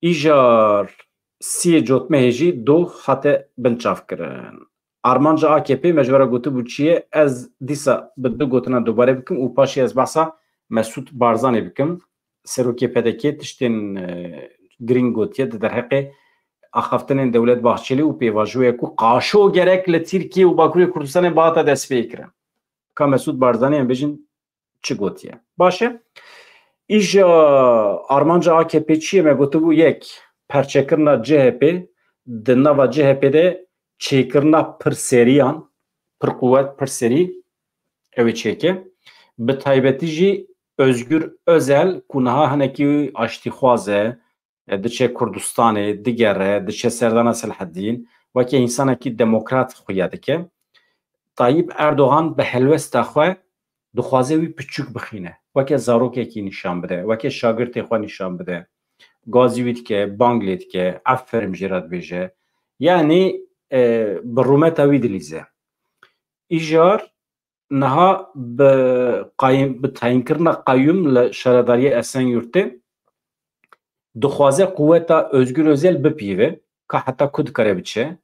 Îjar siyê cotmehê jî doh hate binçavkirin. Armanca A K P me ji we re gotibû çi ye? Ez dîsa bi du gotinan dubare bikim û paşê ez behsa Mesûd Barzanî bikim. Serokê P D K tiştên, e, girîng gotiye di derheqê axaftinên Dewlet Bahçelî û pêvajoya ku qaşo gerek li Tirkiye û Bakurê Kurdistanê bihata destpêkirin. Ka Mesûd Barzanî em bêjin çi gotiye. Baş e. Îja armanca A K P çi ye? Me gotibû yek, perçekirina C H P, di nava C H P de çêkirina pirseriyan, pir quwet, pir serî, ew ê çêke. Bi taybetî jî Özgür Özel ku niha hinekî aştîxwaz e, e, diçe Kurdistanê, digere, diçe serdana Selahedîn, weke însanekî demokrat xuya dike. Tayyip Erdogan bi helwesta xwe dixwaze wî piçûk bixîne. Weke zarokekî nîşan bide, weke şagirtê xwe nîşan bide. Gazî wî dike, bang lê dike, eferim jê re dibêje. Yanî, e, bi rûmeta wî dilîze. Îjar niha bi qayim-, bi tayînkirina qeyûm li şaredariya Esenyurtê dixwaze quweta Özgür Özel bipîve, ka heta ku dikare biçe,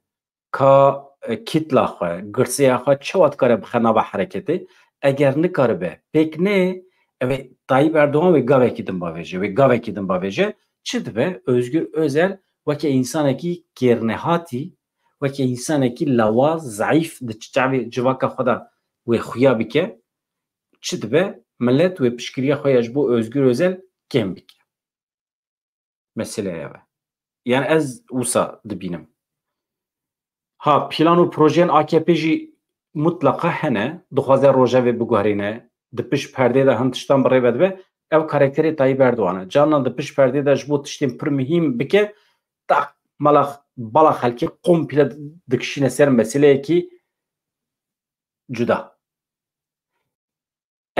ka, e, kitla xwe, girseya xwe çawa dikare bixe nava hereketê. Eger nikaribe, pêk nê, ev ê Tayyip Erdogan wê gavekî din bavêje, wê gavekî din bavêje. Çi dibe? Özgür Özel weke însanekî kêrnehatî, weke însanekî lawaz, zeîf, di çavê civaka xwe de wê xuya bike. Çi dibe? Milet wê piştgiriya xwe ya ji bo Özgür Özel kêm bike. Mesele ev e. Yani ez wisa dibînim. Ha, plan û projeyên A K P jî mutlaqa hene, dixwaze rojevê biguherîne, di pişt perdê de hin tiştan bi rê ve dibe. Ev karakterê Tayyip Erdogan e. Carna di pişt perdê de ji bo tiştên pir muhîm bike, tak, mala, bala xelkê komple dikişîne ser meseleyekî cuda.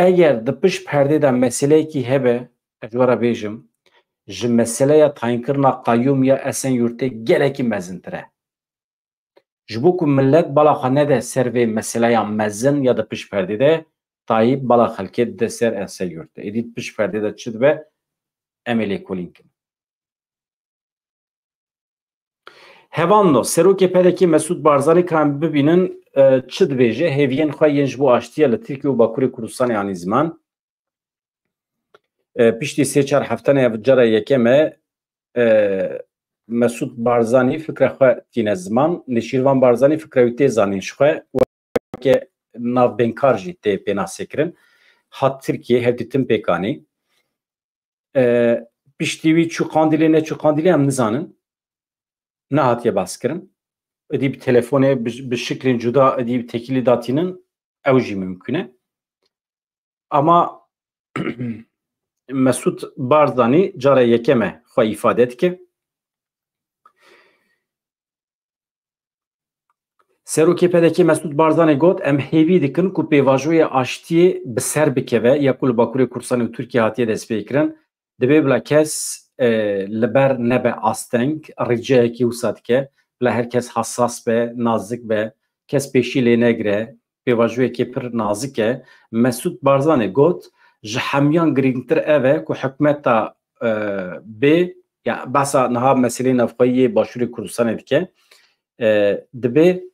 Eger di pişt perdê de meseleyekî hebe, ez ji we re bêjim, ji meseleya tayînkirina qeyûm ya Esenyurtê gelekî mezintir e. Ji bo ku millet bala xwe nede ser vê meseleya mezin ya di pişt perdê de, Tayyip bala xelkê dide ser Esenyurtê. Êdî di pişt perdê de çi dibe, em ê lêkolîn kin. Hevalno, Serokê P D K Mesûd Barzanî, ka em bibînin, e, çi dibêje, hêviyên xwe yên ji bo aştiya li Tirkiye û Bakurê Kurdistanê anî ziman. E, piştî sê çar heftene ev cara yekem e, e, Mesûd Barzanî fikra xwe tîne ziman. Nêçîrvan Barzanî fikra wî tê zanîn ji xwe, weke navbênkar jî tê pênasekirin. Hat Tirkiye, hevdîtin pêk anî. E, piştî wî çû Qandîlê, neçû Qandîlê em nizanin. Nehatiye baskirin. Êdî bi telefonê, bi, bi şiklên cuda êdî bi tekîlî datînin, ew jî mimkûn e. Ama Mesûd Barzanî cara yekem e xwe îfade dike. Serokê P D K Mesûd Barzanî got, em hêvî dikin ku pêvajoya aştiyê bi ser bikeve, ya ku li Bakurê Kurdistanê û Tirkiye hatiye destpêkirin. Divê bila kes, e, li ber nebe asteng, ricayekî wisa dike, bila her kes hassas be, nazik be, kes pêşî lê negire, pêvajoyekê pir nazik e. Mesûd Barzanî got, ji hemiyan girîngtir ev e ku hikûmeta, e, bê, ya behsa niha meseleyê navxweyî yê Başûrê Kurdistanê dike, e, dibê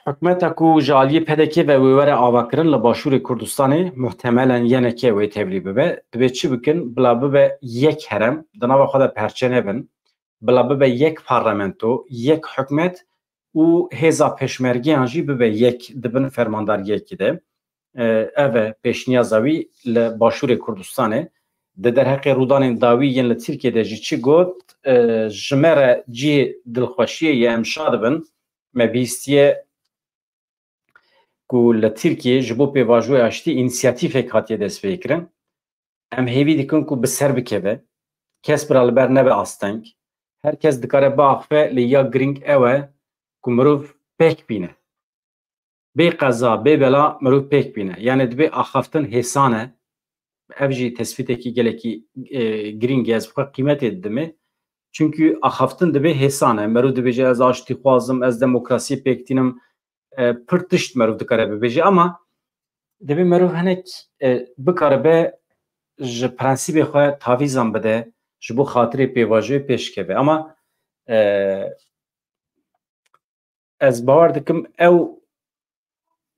hikûmeta ku ji aliyê P D K ve wê were avakirin li Başûrê Kurdistanê, muhtemelen Y N K wê tevlî bibe, dibê çi bikin? Bila bibe yek herem, di nava xwe de perçe nebin, bila bibe yek parlamento, yek hikûmet û hêza pêşmergeyan jî bibe yek di bin fermandariyekî de. E, ev e pêşniyaza wî li Başûrê Kurdistanê. Di derheqê rûdanên dawî yên li Tirkiyê de jî çi got? E, ji me re cihê dilxweşiyê ye, em şa dibin. Me bihîstiye ku li Tirkiyê ji bo pêvajoya aştî înîsiyatîfek hatiye destpêkirin. Em hêvî dikin ku bi ser bikeve. Kes bira li ber nebe asteng. Her kes dikare biaxife, lê ya girîng ew e ku mirov pêk bîne. Bê qeza, bê bela mirov pêk bîne. Yani dibê axaftin hêsan e. Ev jî tespîtekî gelekî, e, girîng e. Ez bi xwe qîmetê didimê. Çunkî axaftin dibê hêsan e. Mirov dibêje, ez aştî xwazim, ez demokrasiyê pêk tînim. E, pir tişt merov dikare bibêje, ama divê merov hinek, e, bikaribe ji prensîbê xwe tavîzan bide, ji bo xatirê pêvajoyê pêş keve. Ama, e, ez bawer dikim ew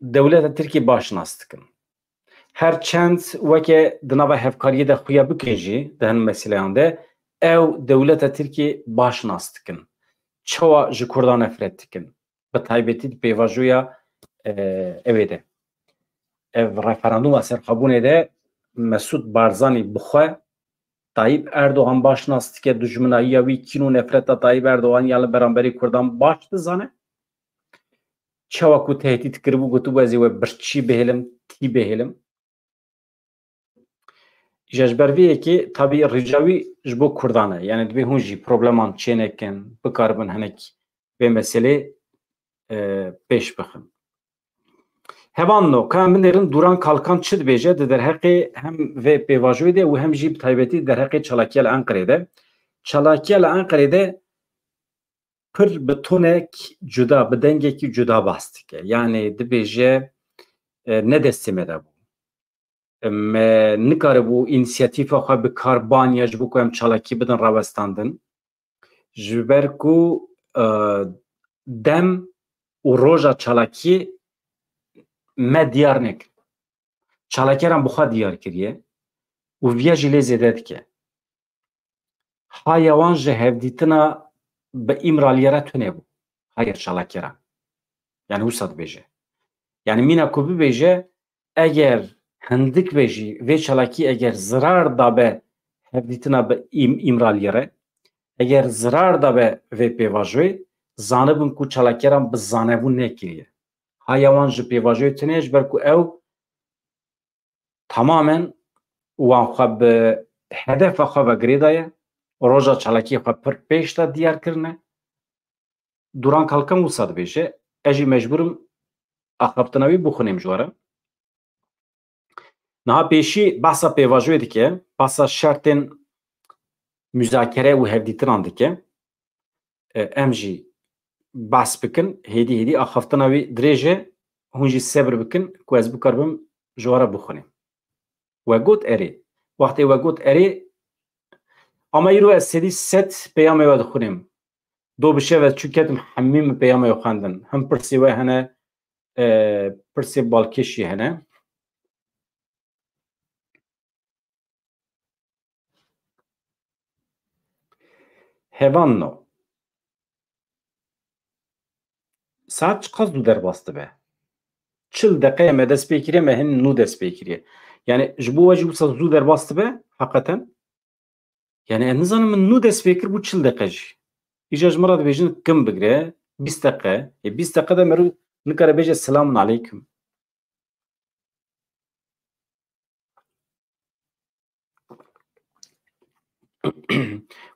dewleta Tirkiyê baş nas dikin. Her çend weke di nava hevkariyê de xuya bikin jî, di hin meseleyan de, ew dewleta Tirkiyê baş nas dikin. Çawa ji Kurdan nefret dikin? Bi taybetî di pêvajoya, e, ewê de. Ev referandûma serxwebûnê de Mesûd Barzanî bi xwe Tayyip Erdogan baş nas dike, dijminahiya wî, kîn û nefreta Tayyip Erdogan ya li beramberî Kurdan baş dizane. Çawa ku tehdît kiribû, gotibû, ez ê we birçî bihêlim, tî bihêlim. Ji, ji ber vê yekê tabî rica wî ji bo Kurdan e. Yani divê hûn jî probleman çênekin, bikaribin hinek vê meselê, e, pêş bixin. Hevalno, ka em binêrin Duran Kalkan çi dibêje di derheqê hem vê pêvajoyê de û hem jî bi taybetî derheqê çalakiya li Enqerê de. Çalakiya li Enqerê de pir bi tonek cuda, bi dengekî cuda bas dike. Yani dibêje, e, ne destê me de bû. Me nikaribû înîsiyatîfa xwe bi kar baniya ji bo ku em çalakî bidin rawestandin. Ji ber ku, e, dem û roja çalakiyê me diyar nekir. Çalakeran bi xwe diyar kiriye û viya jî lê zêde dike. Haya wan ji hevdîtina bi Îmraliyê re tune bû. Haya çalakeran. Yani wisa dibêje. Yani mîna ku bibêje, eger hindik be jî vê çalakî eger zirar dabe hevdîtina bi Îm-, Îmraliyê re, eger zirar dabe vê pêvajoyê, zanibin ku çalakeran bi zanebûn nekiriye. Haya wan ji pêvajoyê tune ye, ji ber ku ew tamamen wan xwe bi hedefa xwe ve girêdaye, roja çalakiyê xwe pir pêş de diyar kirine. Duran Kalkan wisa dibêje, ez jî mecbûr im axaftina wî bixwînim ji we re. Niha pêşî behsa pêvajoyê dike, behsa şertên muzakere û hevdîtinan dike. E, em jî behs bikin, hêdî hêdî axaftina wî dirêj e, hûn jî sebir bikin ku ez bikaribim ji we re bixwînim. We got erê. Wextê we got erê, ama îro ez sedî sed peyamê we dixwînim. Do bi şev ez çû ketim hemî min peyamê we xwendin. Him pirsê we hene, e, pirsê balkêş jî hene. Hevanno. Saet çiqas zû derbas dibe? Çil deqeya me dest pê kiriye, me hin nû dest pê kiriye. Yani ji bo we jî wisa zû derbas dibe, heqeten? Yani ez nizanim min nû dest pê kir bû çil deqe jî. Îca ji min re dibêjin kim bigire, bîst deqe. Ê bîst deqe de meriv nikare bêje selamun aleykum.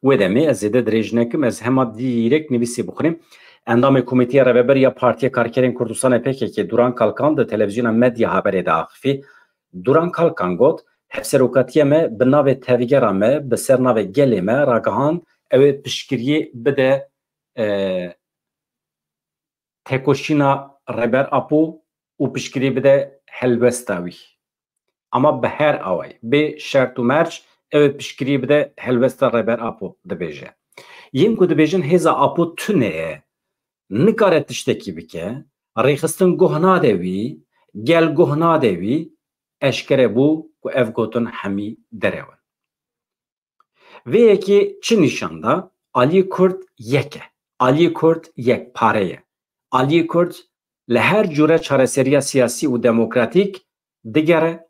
Wê demê ez zêde dirêj nekim, ez hema dîrek nivîsê bixwînim. Endamê Komîteya Rêveber ya Partiya Karkerên Kurdistanê P K K Duran Kalkan di televîzyona Medya Haberê de axifî. Duran Kalkan got, hevserokatiya me bi navê tevgera me, bi ser navê gelê me ragihand, ew ê piştgiriyê bide, e, tekoşîna Rêber Apo û piştgiriyê bide helwesta wî. Ama bi her awayî, bê şert û merc, ew ê piştgiriyê bide helwesta Rêber Apo, dibêje. Yên ku dibêjin hêza Apo tune ye, nikare tiştekî bike, rêxistin guh nade wî, gel guh nade wî, eşkere bû ku ev gotin hemî derew in. Vê yekê çi nîşan da? Aliyê Kurd yek e. Aliyê Kurd yekpare ye. Aliyê Kurd li her cûre çareseriya siyasî û demokratîk digere,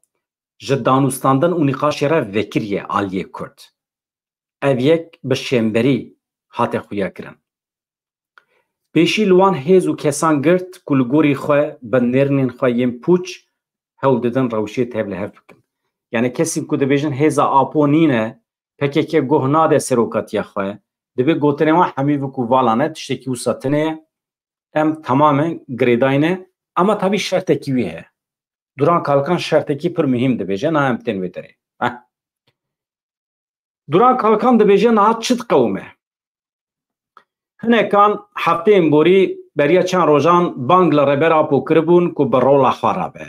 ji danûstandin û nîqaşê re vekirî ye aliyê Kurd. Ev yek bi şênberî hate xuyakirin. Pêşî li wan hêz û kesan girt ku li gorî xwe bi nêrînên xwe yên pûç hewl didin rewşê tevlihev bikin. Yani kesên ku dibêjin hêza Apo nîne, P K K guh nade serokatiya xwe, divê gotinên wan hemî bû ku vala ne, tiştekî wisa tune ye. Em temamen girêdayî ne, ama tabî şertekî wî heye. Duran Kalkan şertekî pir muhîm dibêje, niha em tên wê derê. Heh. Duran Kalkan dibêje niha çi diqewime? Hinekan hefteyên borî beriya çend rojan bang li Rêber Apo kiribûn ku bi rola xwe rabe.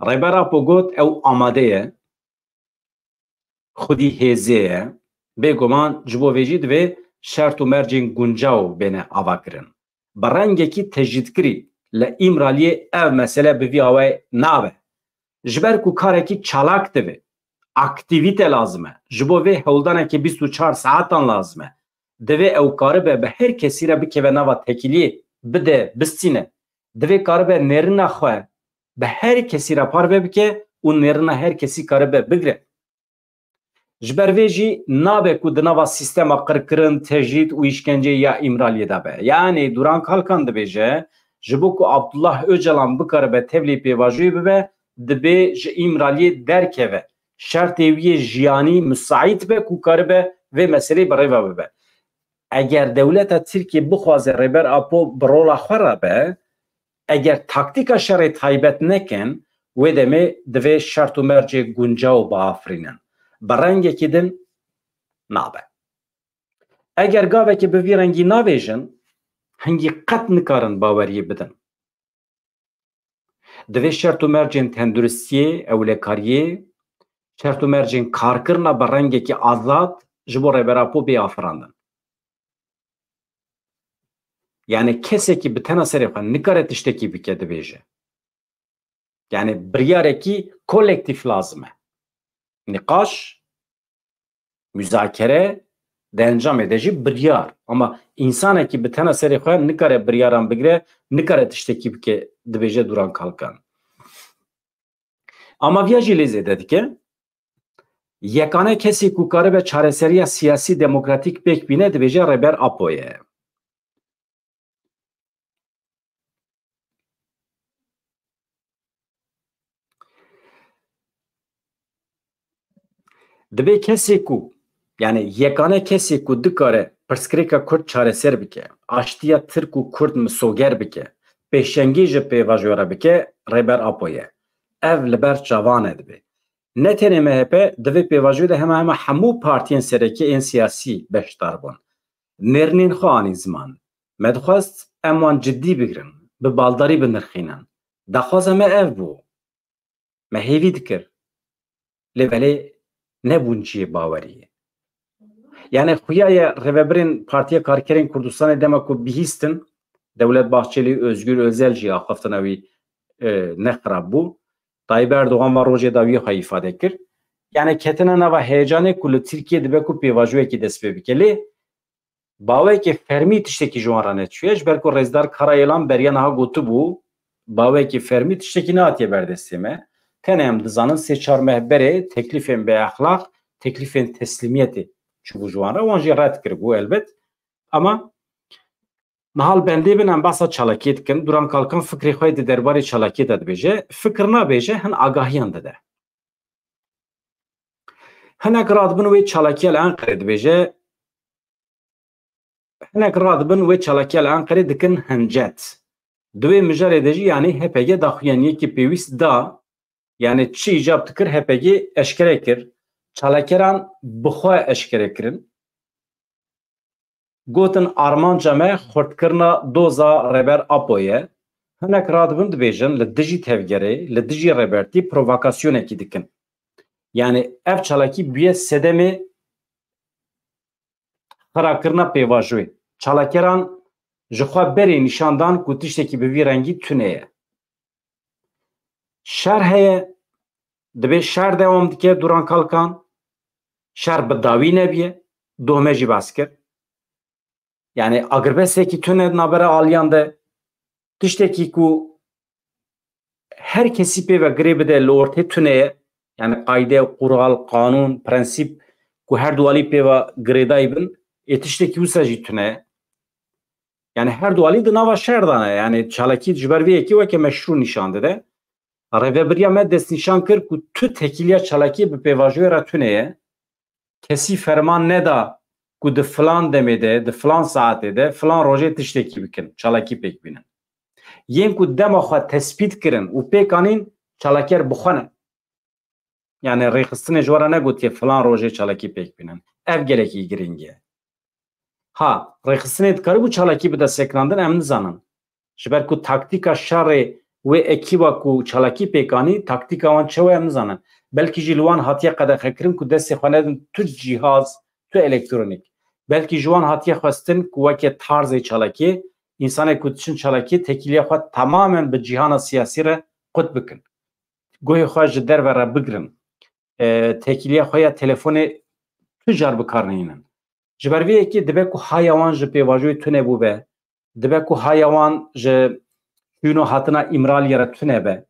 Rêber Apo got ew amade ye, xwedî hêzê ye, bêguman ji bo vê jî divê şert û mercên guncaw bêne avakirin. Bi rengekî tecrîdkirî li Îmraliyê ev mesele bi vî awayî nabe. Ji ber ku karekî çalak divê, aktîvîte lazim e. Ji bo vê hewldanekê bîst û çar saetan lazim e. Divê ew karibe bi her kesî re bikeve nava tekîliyê, bide, bistîne. Divê karibe nêrîna xwe bi her kesî re parve bike û nêrîna her kesî karibe bigire. Ji ber vê jî nabe ku di nava sîstema qirkirin, tecrîd û îşkenceyê ya Îmraliyê de be. Yanî Duran Kalkan dibêje, ji bo ku Abdullah Ocalan bikaribe tevlî pêvajoyê bibe, dibê ji Îmraliyê derkeve. Şertê wî yê jiyanî misaît be ku karibe vê meseleyê bi rê ve bibe. Eger dewleta Tirkiyê bixwaze Rêber Apo bi rola xwe re be, eger taktîka şerê taybet nekin, wê demê divê şert û mercê guncaw biafirînin. Bi rengekî din nabe. Eger gavekê bi vî rengî navêjin, hingî qet nikarin baweriyê bidin. Divê şert û mercên tenduristiyê, ewlekariyê, şert û mercên karkirina bi rengekî azad ji bo Rêber Apo bê afirandin. Yani kesekî bi tena serê xwe nikare tiştekî bike, dibêje. Yani biryarekî kolektîf lazim e. Nîqaş, muzakere, di encamê de jî biryar. Ama însanekî bi tena serê xwe nikare biryaran bigire, nikare tiştekî bike, dibêje Duran Kalkan. Ama viya jî lê zêde dike. Yekane kesê ku karibe çareseriya siyasî demokratîk pêk bîne, dibêje Rêber Apo ye. Dibê kesê ku, yani yekane kesê ku dikare pirsgirêka Kurd çareser bike, aştiya Tirk û Kurd misoger bike, pêşengî ji pêvajoya re bike, Rêber Apo ye. Ev li ber çavan e dibê. Ne tenê M H P, di vê pêvajoyê de hema hema hemû partiyên sereke yên siyasî beşdar bûn. Nêrînên xwe anî ziman. Me dixwest em wan cidî bigirin, bi baldarî binirxînin. Daxwaza me ev bû. Me hêvî dikir. Lê belê nebûn cihê baweriyê. Yani xuya ye rêvebirên Partiya Karkerên Kurdistanê dema ku bihîstin, Dewlet Bahçelî, Özgür Özel jî axaftina wî, e, ne xirab bû. Tayyip Erdogan va rojê dawiyê xwe îfade kir. Yani ketine nava heyecanê ku li Tirkiyê dibe ku pêvajoyekî dest pê bike. Lê bawekê fermî tiştekî ji wan re neçûye, ji ber ku Rêzdar Karayelan beriya niha gotibû, bawekê fermî tiştekî nehatiye ber destê me. Tenê em dizanin sê çar meh berê teklîfên bêexlaq, teklîfên teslîmiyetê çûbû ji wan re, wan jî red kiribû elbet. Ama niha li bendê bin em behsa çalakiyê dikin. Duran Kalkan fikrê xwe di derbarê çalakiyê de dibêje. Fikir nabêje, hin agahiyan dide. Hinek radibin wê çalakiya li Enqerê dibêje, hinek radibin wê çalakiya li Enqerê dikin hincet. Di wê mijarê de jî, yanî H P G daxuyaniyekî pêwîst da, yanî çi îcab dikir H P G eşkere kir, çalakeran bi xwe eşkere kirin. Gotin armanca me xurtkirina doza Rêber Apo ye. Hinek radibin dibêjin li dijî tevgerê, li dijî Rêbertî provokasyonekî dikin. Yani ev çalakî bûye sedemê xirakirina pêvajoyê. Çalakeran ji xwe berê nîşan dan ku tiştekî bi vî rengî tune ye. Şer heye, dibê şer dewam dike Duran Kalkan. Şer bi dawî nebiye, doh me jî behs kir. Yani agirbestekî tune di navbera aliyan de, tiştekî ku her kesî pê ve girê bide li ortê tune ye. Yani qayde, qural, qanûn, prensîp ku her du alî pê ve girêdayî bin, ê tiştekî wisa jî tune ye. Yani her du alî di nava şer de ne. Yani çalakî ji ber vê yekê weke meşrû nîşan dide. Rêvebiriya me destnîşan kir ku tu tekîliya çalakiyê bi pêvajoyê re tune ye. Kesî ferman neda ku di filan demê de, di filan saetê de, filan rojê tiştekî bikin, çalakî pêk bînin. Yên ku dema xwe tespît kirin û pêk anîn, çalaker bi xwe ne. Yani rêxistinê ji we re negotiye filan rojê çalakî pêk bînin. Ev gelekî girîng e. Ha, rêxistinê dikaribû çalakî bide sekinandin, em nizanin. Ji ber ku taktîka şerê wê ekîba ku çalakî pêk anî, taktîka wan çewe em nizanin. Belkî jî li wan hatiye qedexekirin ku destê xwe nedin tu cîhaz, tu elektronîk. Belkî ji wan hatiye xwestin ku weke tarzê çalakiyê, însanê ku diçin çalakiyê tekîliya xwe temamen bi cîhana siyasî re qut bikin. Guhê xwe ji derve re bigirin. E, tekîliya xwe ya telefonê tu car bi kar nehînin. Ji ber vê yekê dibe ku haya wan ji pêvajoyê tune bûbe, dibe ku haya wan ji şûno hatina Îmraliyê re tune be.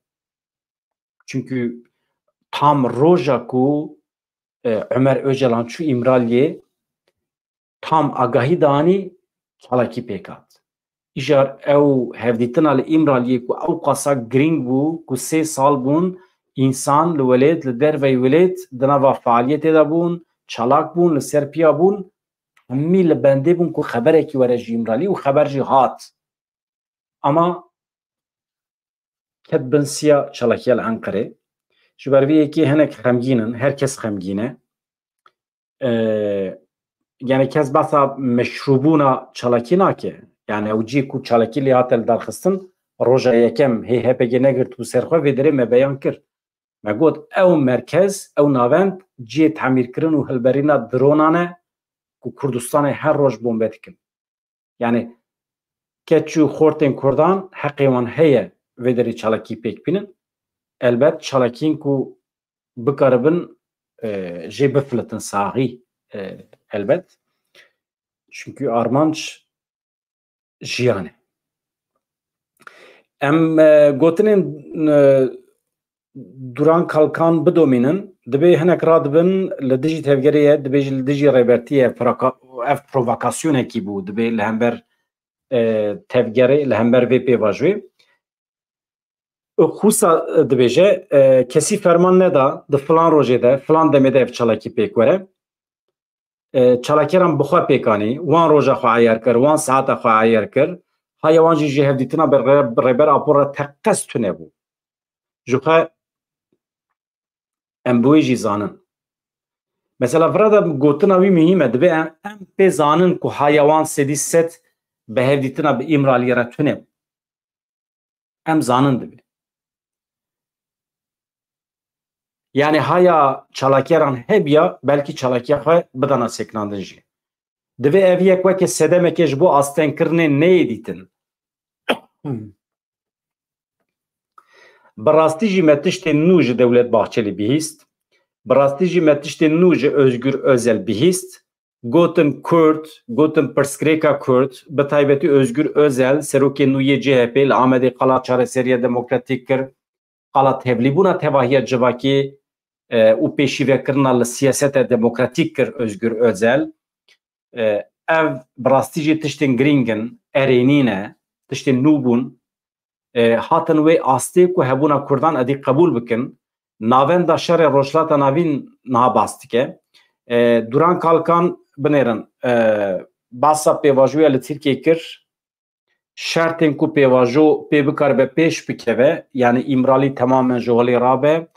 Çimkî tam roja ku, e, Ömer Öcalan çû Îmraliyê, tam agahî danî, çalakî pêk hat. Îcar ew hevdîtina li Îmraliyê ku ew qasa girîng bû, ku sê sal bûn însan li welêt, li derveyî welêt di nava fealiyetê de bûn, çalak bûn, li ser piya bûn, hemî li bendê bûn ku xeberekî were ji Îmralî û xeber jî hat. Ama ket bin siya çalakiya li Enqerê. Ji ber vê yekê hinek xemgîn in, her kes xemgîn e. E, yani kes behsa meşrûbûna çalakî nake. Yani ew cî ku çalakî lê hate lidarxistin, roja yekem hê H P G negirt bû ser xwe, vê derê me beyan kir. Me got, ew merkez, ew navend cihê temîrkirin û hilberîna dronan e ku Kurdistanê her roj bombe dikin. Yani keç û xortên Kurdan heqê wan heye vê derê çalakî pêk bînin. Elbet çalakiyên ku bikaribin, e, jê bifilitin saxî, e, elbet. Çünkü armanc jiyan e. Em, e, gotinên, e, Duran Kalkan bidomînin, dibê hinek radibin li dijî tevgerê ye, dibê jî li dijî rêbertî ye, proka-, ev provokasyonekî bû, dibê li hember, e, tevgerê, li hember vê pêvajoyê. Xusa dibêje, e, kesî ferman neda, di filan rojê de, filan demê de ev çalakî pêk were. E, çalakêran bi xwe pêk anî, wan roja xwe eyer kir, wan saeta xwe eyer kir, haya wan jî ji hevdîtina bi rê-, Rêber Apo re teqez tune bû. Ji xwe Em bi wê jî zanin. Mesela vira de gotina wî muhîm e. Divê em, em pê zanin ku haya wan sedî sed bi hevdîtina bi Îmraliyê re tune bû. Em zanin divê. Yani haya çalakyeran hebiya, belkî çalakiya xwe bidana sekinandin jî. Divê ev yek weke sedemeke ji bo astengkirinê neyê dîtin. Bi rastî jî me tiştên nû ji Dewlet Bahçelî bihîst. Bi rastî jî me tiştên nû ji Özgür Özel bihîst. Gotin Kurd, gotin pirsgirêka Kurd, bi taybetî Özgür Özel, serokê nû yê C H P, li Amedê qala çareseriya demokratîk kir, qala tevlîbûna tevahiya civakê, e, û pêşîvekirina li siyaseta demokratîk kir Özgür Özel. E, ev bi rastî jî tiştên girîng in, erênî ne, tiştên nû bûn. E, hatin wê astê ku hebûna Kurdan edî qebûl bikin. Navenda şerê Rojhilata Navîn niha bas dike. E, Duran Kalkan binêrin, e, basa pêvajoya li Tirkiyê kir. Şertên ku pêvajo pê bikaribe pêş bikeve, yani Îmralî temamen ji holê rabe,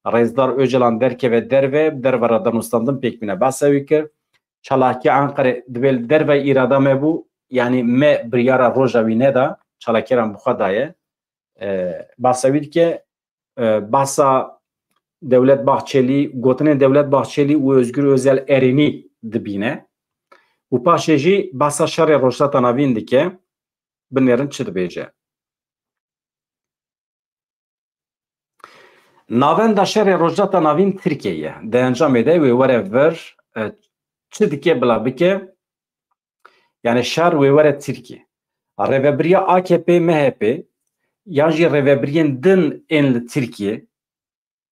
Rêzdar Ocalan derkeve derve, derve re danûstandin pêk bîne. Basa wî kir. Çalakiya Enqerê divê li derve îrada me bû, yani me biryara roja wî neda, çalakyeran bi xwe daye. E, basa wî dike, e, basa Dewlet Bahçelî, gotinên Dewlet Bahçelî û Özgür Özel erênî dibîne. Û paşê jî basa şerê Rojhilata Navîn dike, binêrin çi dibêje. Navenda şerê Rojhilata Navîn Tirkiye ye. Di encamê de wê were vir, e, çi dike bila bike, yani şer wê were Tirkiye. Rêvebiriya A K P, M H P, yan jî rêvebiriyên din ên li Tirkiye,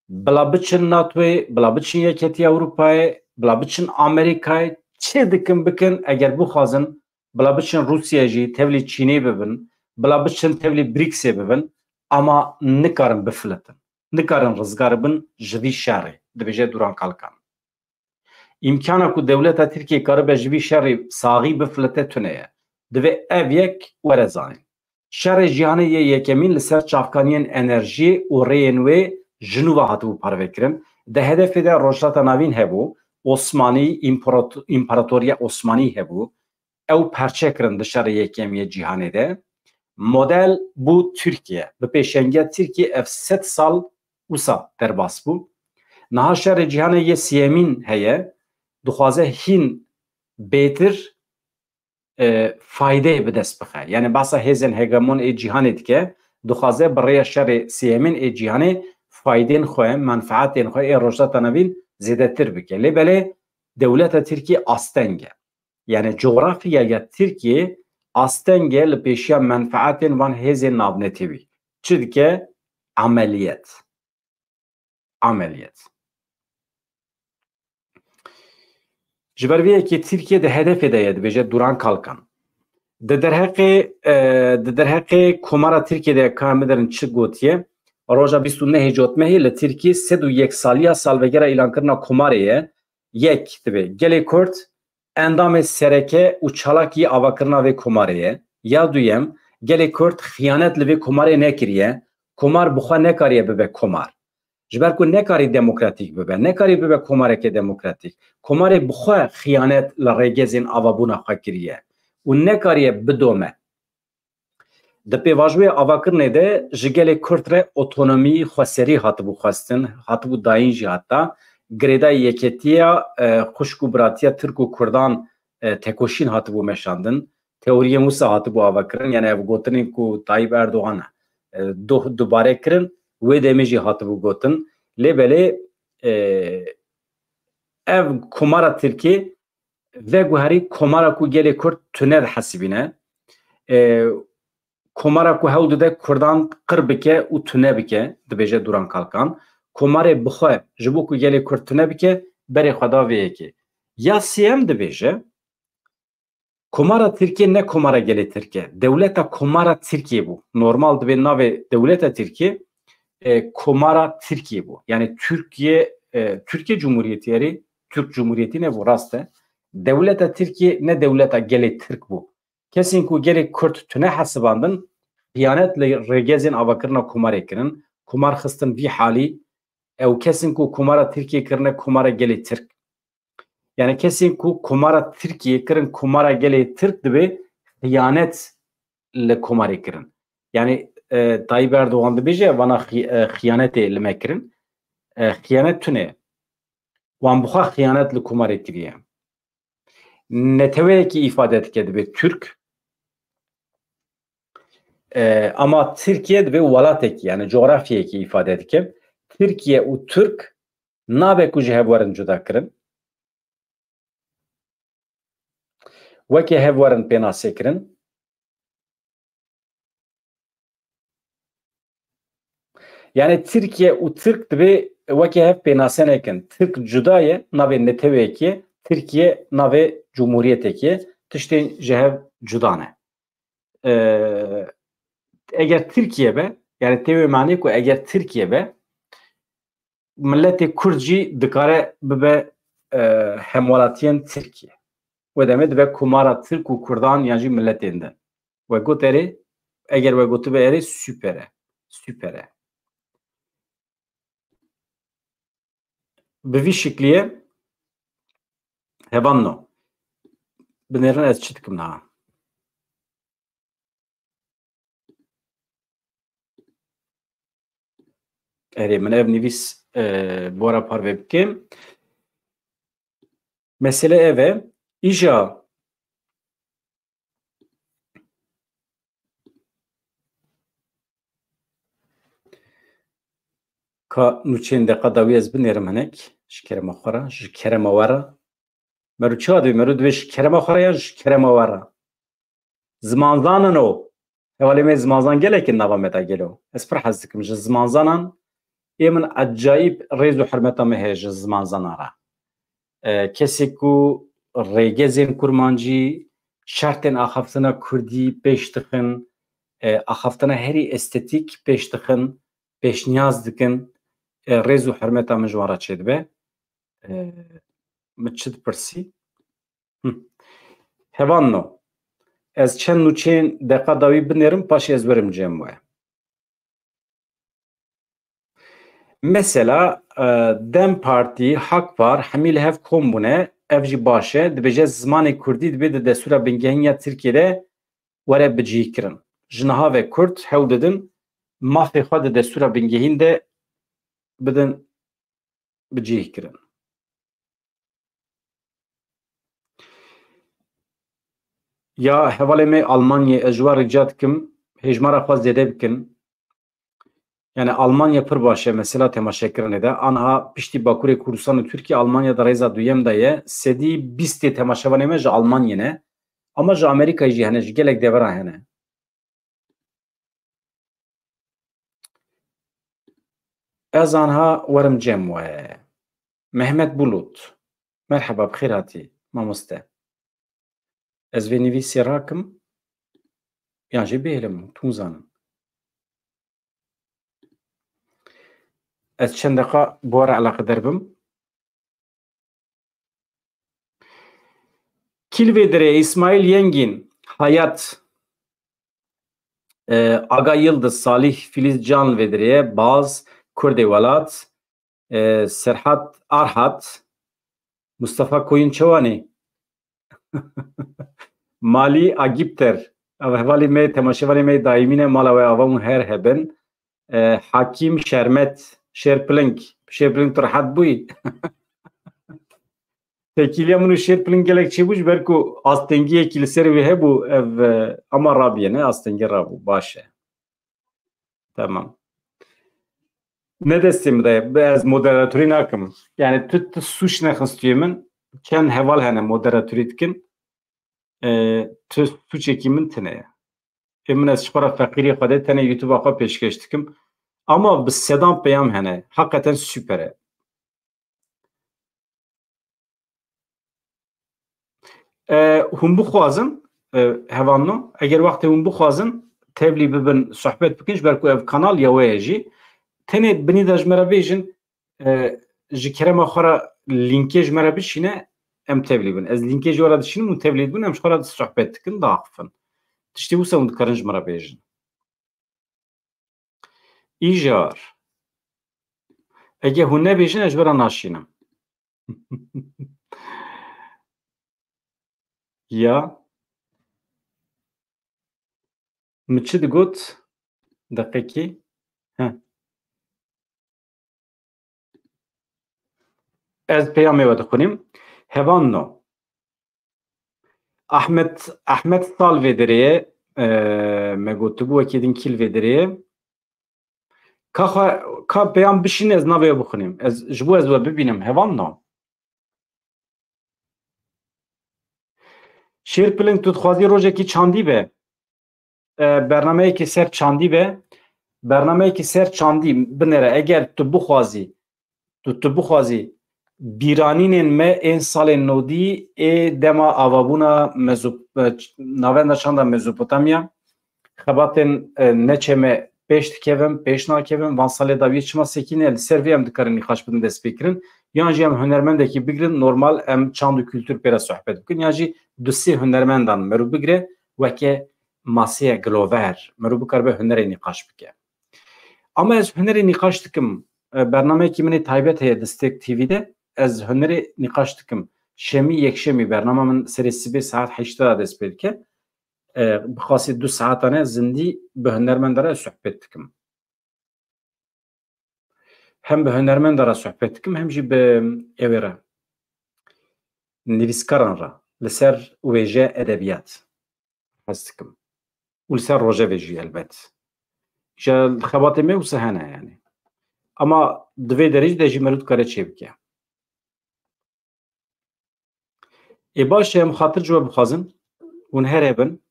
bila biçin NATOyê, bila biçin Yeketiya Ewropayê, bila biçin Amerîkayê, çi dikin bikin, eger bixwazin, bila biçin Rûsya jî, tevlî Çînê bibin, bila biçin tevlî brîksê bibin, ama nikarin bifilitin. Nikarin rizgar bin ji vî şerê, dibêje Duran Kalkan. Îmkana ku dewleta Tirkiyê karibe ji vî şerê saxî bifilite tune ye. Divê ev yek were zanîn. Şerê cîhanê yê yekemîn li ser çavkaniyên enerjiyê û rêyên wê ji nû ve hatibû parvekirin. Di hedefê de Rojhilata Navîn hebû, Osmanî, împarato-, împaratoriya Osmanî hebû. Ew perçe kirin di şerê yekemî yê cîhanê de. Model bû Tirkiye. Bi pêşengiya Tirkiye ev sed sal wisa derbas bû. Niha şerê cîhanê yê siyemîn heye. Dixwaze hîn bêtir, e, faydeyê bi dest bixe. Yani basa hêzên hegemon ê cîhanê dike, dixwaze bi rêya şerê siyemîn ê cîhanê faydên xwe, menfeetên xwe ê Rojhilata Navîn zêdetir bike. Lê belê dewleta Tirkiyê asteng e. Yani coğrafyaya Tirkiyê asteng e li pêşiya menfeetên van hêzên navnetewî. Çi dike? Ameliyet. Ameliyet. Ji ber vê yekê Tirkiye di hedefê de ye, dibêje Duran Kalkan. Di derheqê, e, di derheqê Komara Tirkiye de ka em biderin çi gotiye? Roja bîst û nehê Cotmehê li Tirkiye sed û yek saliya salvegera îlankirina Komarê ye. Yek, dibê gelê Kurd endamê sereke û çalakî avakirina vê Komarê ye. Ya duyem, gelê Kurd xiyanet li vê Komarê nekiriye. Komar bi xwe nekariye bibe komar. Ji ber ku nekarî demokratîk bibe, nekarî bibe komareke demokratîk. Komarê bi xwe xiyanet li rêgezên avabûna xwe kiriye û nekariye bidome. Di pêvajoya avakirinê de ji gelê Kurd re otonomî, xweserî hatibû xwestin, hatibû dayîn jî heta. Girêdayî yeketiya, e, xwişk û biratiya Tirk û Kurdan, e, tekoşîn hatibû meşandin. Teoriyên wisa hatibû avakirin, yani ev gotinên ku Tayyip Erdogan, e, du-, dubare kirin, wê demê jî hatibû gotin. Lê belê, e, ev komara Tirkî veguherî komara ku gelê Kurd tune dihesibîne. E, komara ku hewl dide Kurdan qir bike û tune bike, dibêje Duran Kalkan. Komarê bi xwe ji bo ku gelê Kurd tune bike, berê xwe da vê yekê. Ya sêyem dibêje, Komara Tirkiyê ne komara gelê Tirk e. Dewleta Komara Tirkiyê bû. Normal dibê navê dewleta Tirkiyê, e, Komara Tirkiyê bû. Yani Türkiye, e, Türkiye Cumhuriyeti, erê, Türk Cumhuriyeti nebû, rast e. Dewleta Tirkiyê ne dewleta gelê Tirk bû. Kesên ku gelê Kurd tune hesibandin, xiyanet li rêgezên avakirina Komarê kirin. Komar xistin vî halî, Ew kesên ku Komara Tirkiyê kirine Komara gelê Tirk. Yani kesên ku Komara Tirkiyê kirin Komara gelê Tirk dibe xiyanet li Komarê kirin. Yani e, Tayyip Erdoğan dibêje vana xi- e, xiyanetê li me kirin. E, xiyanet tune. Wan bi xwe xiyanet li Komarê kiriye. Neteweyekî îfade dike dibe Türk. E, ama Tirkiye dibe welatekî, yani coğrafyayekî îfade dike. Tirkiye û Türk nabe ku ji hev werin cuda kirin. Weke hev werin pênase kirin. Yani Tirkiye û Tirk dibe weke hev pênase nekin. Tirk cuda ye, navê neteweyekê ye. Tirkiye navê cumhuriyetekê ye. Tiştên ji hev cuda ne. Ee, eger Tirkiye be, yani tê wê manê ku eger Tirkiye be, miletê Kurd jî dikare bibe e, hemwelatiyên Tirkiye. Wê demê dibe Komara Tirk û Kurdan yan jî miletên din. We got erê, eger we gotibe erê, super e. Super e. Bi vî şikliyê hevan no. Binêrin ez çi dikim niha. Erê, min ev nivîs e, bora parve bikim. Mesele ev e. Îja ka nûçeyên deqa dawî ez binêrim hinek. Ji kerema xwe re, ji kerema we re. Mero çi dibê? Mero dibê ji kerema xwe re yan ji kerema we re? Zimanzanan o. Hevalê me zimanzan gelek in nava me de gelo. Ez pir hez dikim ji zimanzanan. Ê min ecayîb rêz û hurmeta me heye ji zimanzanan re. E, kesê ku rêgezên kurmancî, şertên axaftina kurdî pêş dixin, e, axaftina herî estetîk pêş dixin, pêşniyaz dikin, e, rêz û hurmeta min ji wan re çêdibe. E, min çi dipirsî? Hı. Hevan no. Ez çend nûçeyên deqa dawî binêrim, paşê ez werim cem we. Mesela, e, DEM Partî, Hak Par, hemî li hev kom bûne, ev jî baş e. Dibêje zimanê kurdî dibê di destûra bingehîn ya Tirkiyê de were bicihîkirin. Ji niha ve kurd hewl didin mafê xwe di destûra bingehîn de bidin bicihîkirin. Ya hevalê me Almanyê, ez ji we rica dikim, hêjmara xwe zêde bikin. Yani Almanya pir baş e mesela temaşekirinê de. Anha piştî Bakurê Kurdistan û Tirkiye Almanya de rêza duyem de ye. Sedî bîstê temaşevanê me ji Almanyê ne. Ama ji Amerîkayê jî hene, ji gelek devera hene. Ez anha werim cem we. Mehmet Bulut. Merheba, bi xêr hatî, mamoste. Ez vê nivîsê rakim, yan jî bihêlim, tu zanim. Ez çend deqa bi we re eleqedar bim. Kî li vê derê? Îsmaîl Yengîn, Hayat, e, Aga Yildiz, Salih, Filiz Can li vê derê ye, Baz, Kurdê Welat, e, Serhat Arhat, Mustafa Koyun Çewanî, Malî Agîpter, ev hevalî me, temaşevanê me daîmî ne, mala we ava hûn her hebin. E, Hakîm Şermet, Şêrpiling, Şêrpiling tu rehet bûyî. Tekîliya min û Şêrpiling gelek çêbû, ji ber ku astengiyekî li ser wê hebû, ev, e, ama rabiye, ne? Astengî rabû, baş e. Tamam. Ne destê min de ye, ez moderatorî nakim. Yani tu, tu suç nexistiyê min, çend heval hene moderatorî dikin. E, tu suçekî min tine ye. Ê min ez ji xwe re feqîrê xwe de tenê YouTube-a xwe pêşkêş dikim. Ama bi sedan peyam hene. Heqeten super e. E, hûn bixwazin, e, hevalno, eger wextê hûn bixwazin, tevlî bibin, sohbet bikin, ji ber ku ev kanal ya we ye jî. Tenê binî de ji me re bêjin, e, ji kerema xwe re lînkê ji me re bişîne, em tevlî bin. Ez lînkê ji we re dişînim, hûn tevlî dibin, em ji xwe re sohbet dikin, diaxifin. Tiştê wisa hûn dikarin ji me re bêjin. Îjar. Ege hûn nebêjin, ez ji we re naşînim. Ya. Min çi digot? Deqekî. He. Ez peyamê we dixwînim. Hevanno. Ahmet, Ahmet Sal vê derê ye. E, me gotibû wekî din kî li vê derê ye. Ka xwe, ka peyam bişîne ez navê we bixwînim. Ez, ji bo ez we bibînim. Hevanno. Şêr Piling, tu dixwazî rojekî çandî be? E, bernameyekî ser çandî be? Bernameyekî ser çandî binêre. Eger tu bixwazî, tu, tu bixwazî bîranînên me ên salên nodî ê dema avabûna Mezop-, e, navenda çanda Mezopotamya, xebatên, e, neçe me pêş dikevin, pêş nakevin, van salê dawiyê çima sekîne, li ser vê em dikarin nîqaş bidin destpêkirin, yan jî em hunermendekî bigirin, normal em çand û kultur pê re sohbet bikin, yan jî du sê hunermendan merû bigire, weke maseye gilover, merû bikaribe hunerê nîqaş bike. Ama ez hunerê nîqaş dikim, e, bernameyekî min ê taybet heye di Stêrk T V de, ez hunerê nîqaş dikim. Şemî, yekşemî bernama min serê sibê saet heşt de dest pê dike. E, bi xasî du saetan e zindî bi hunermenda re sohbet dikim. Hem bi hunermenda re sohbet dikim, hem jî bi ewê re, nivîskaran re, li ser wêje edebiyat hez dikim. Û li ser rojevê jî elbet. Ji xebatê me wisa hene yani. Ama di vê derê de jî merû dikare çê bike. Ê baş e, em xatir ji we bixwazin. Hûn here bin.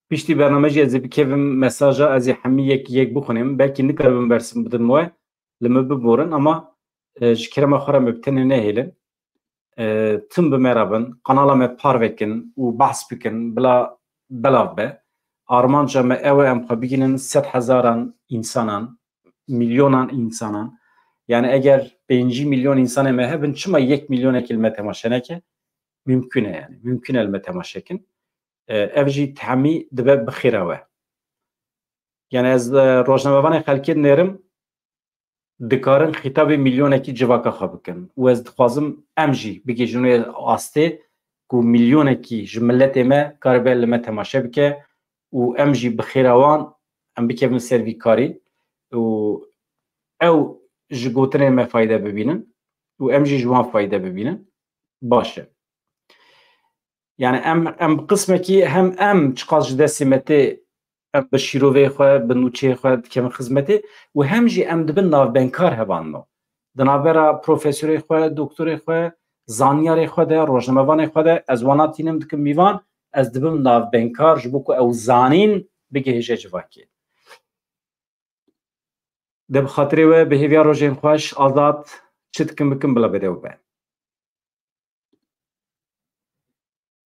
Piştî bername jî ez ê bikevim mesaja, ez ê hemî yek yek bixwînim. Belkî nikaribim bersim bidim we, li min biborin, ama, e, ji kerema xwe re me bi tenê nehêlin. E, tim bi me re bin, kanala me parve kin û behs bikin, bila belav be. Armanca me ew e, em xwe bigihînin sed hezaran însanan, milyonan însanan. Yani eger pêncî milyon însanê me hebin, çima yek milyonekî li me temaşe neke? Mimkun e yani. Mimkun e li me temaşe kin. E, ev jî temî dibe bi xêra we. Yani ez, e, rojnamevanê xelkê dinêrim, dikarin xîtabê milyonekî civaka xwe bikin. Û ez dixwazim em jî bigihîjin wê astê ku milyonekî ji miletê me karibe li me temaşe bike û em jî bi xêra wan em bikevin ser vî karî û ew ji gotinê me fayde bibînin û em jî ji wan fayde bibînin. Baş e. Yani em, em bi qismekî hem em çiqas ji destê me tê, em bi şîrovê xwe, bi nûçeyê xwe dikevin xizmetê û hem jî em dibin navbenkar hevanno. Di navbera profesorê xwe, doktorê xwe, zanyarê xwe de, rojnamevanê xwe de ez wana tînim dikim mîvan, ez dibim navbenkar ji bo ku ew zanîn bigihêje civakê. De bi xatirê we, bi hêviya rojên xweş, Azad, çi dikim bikim bila bide we be.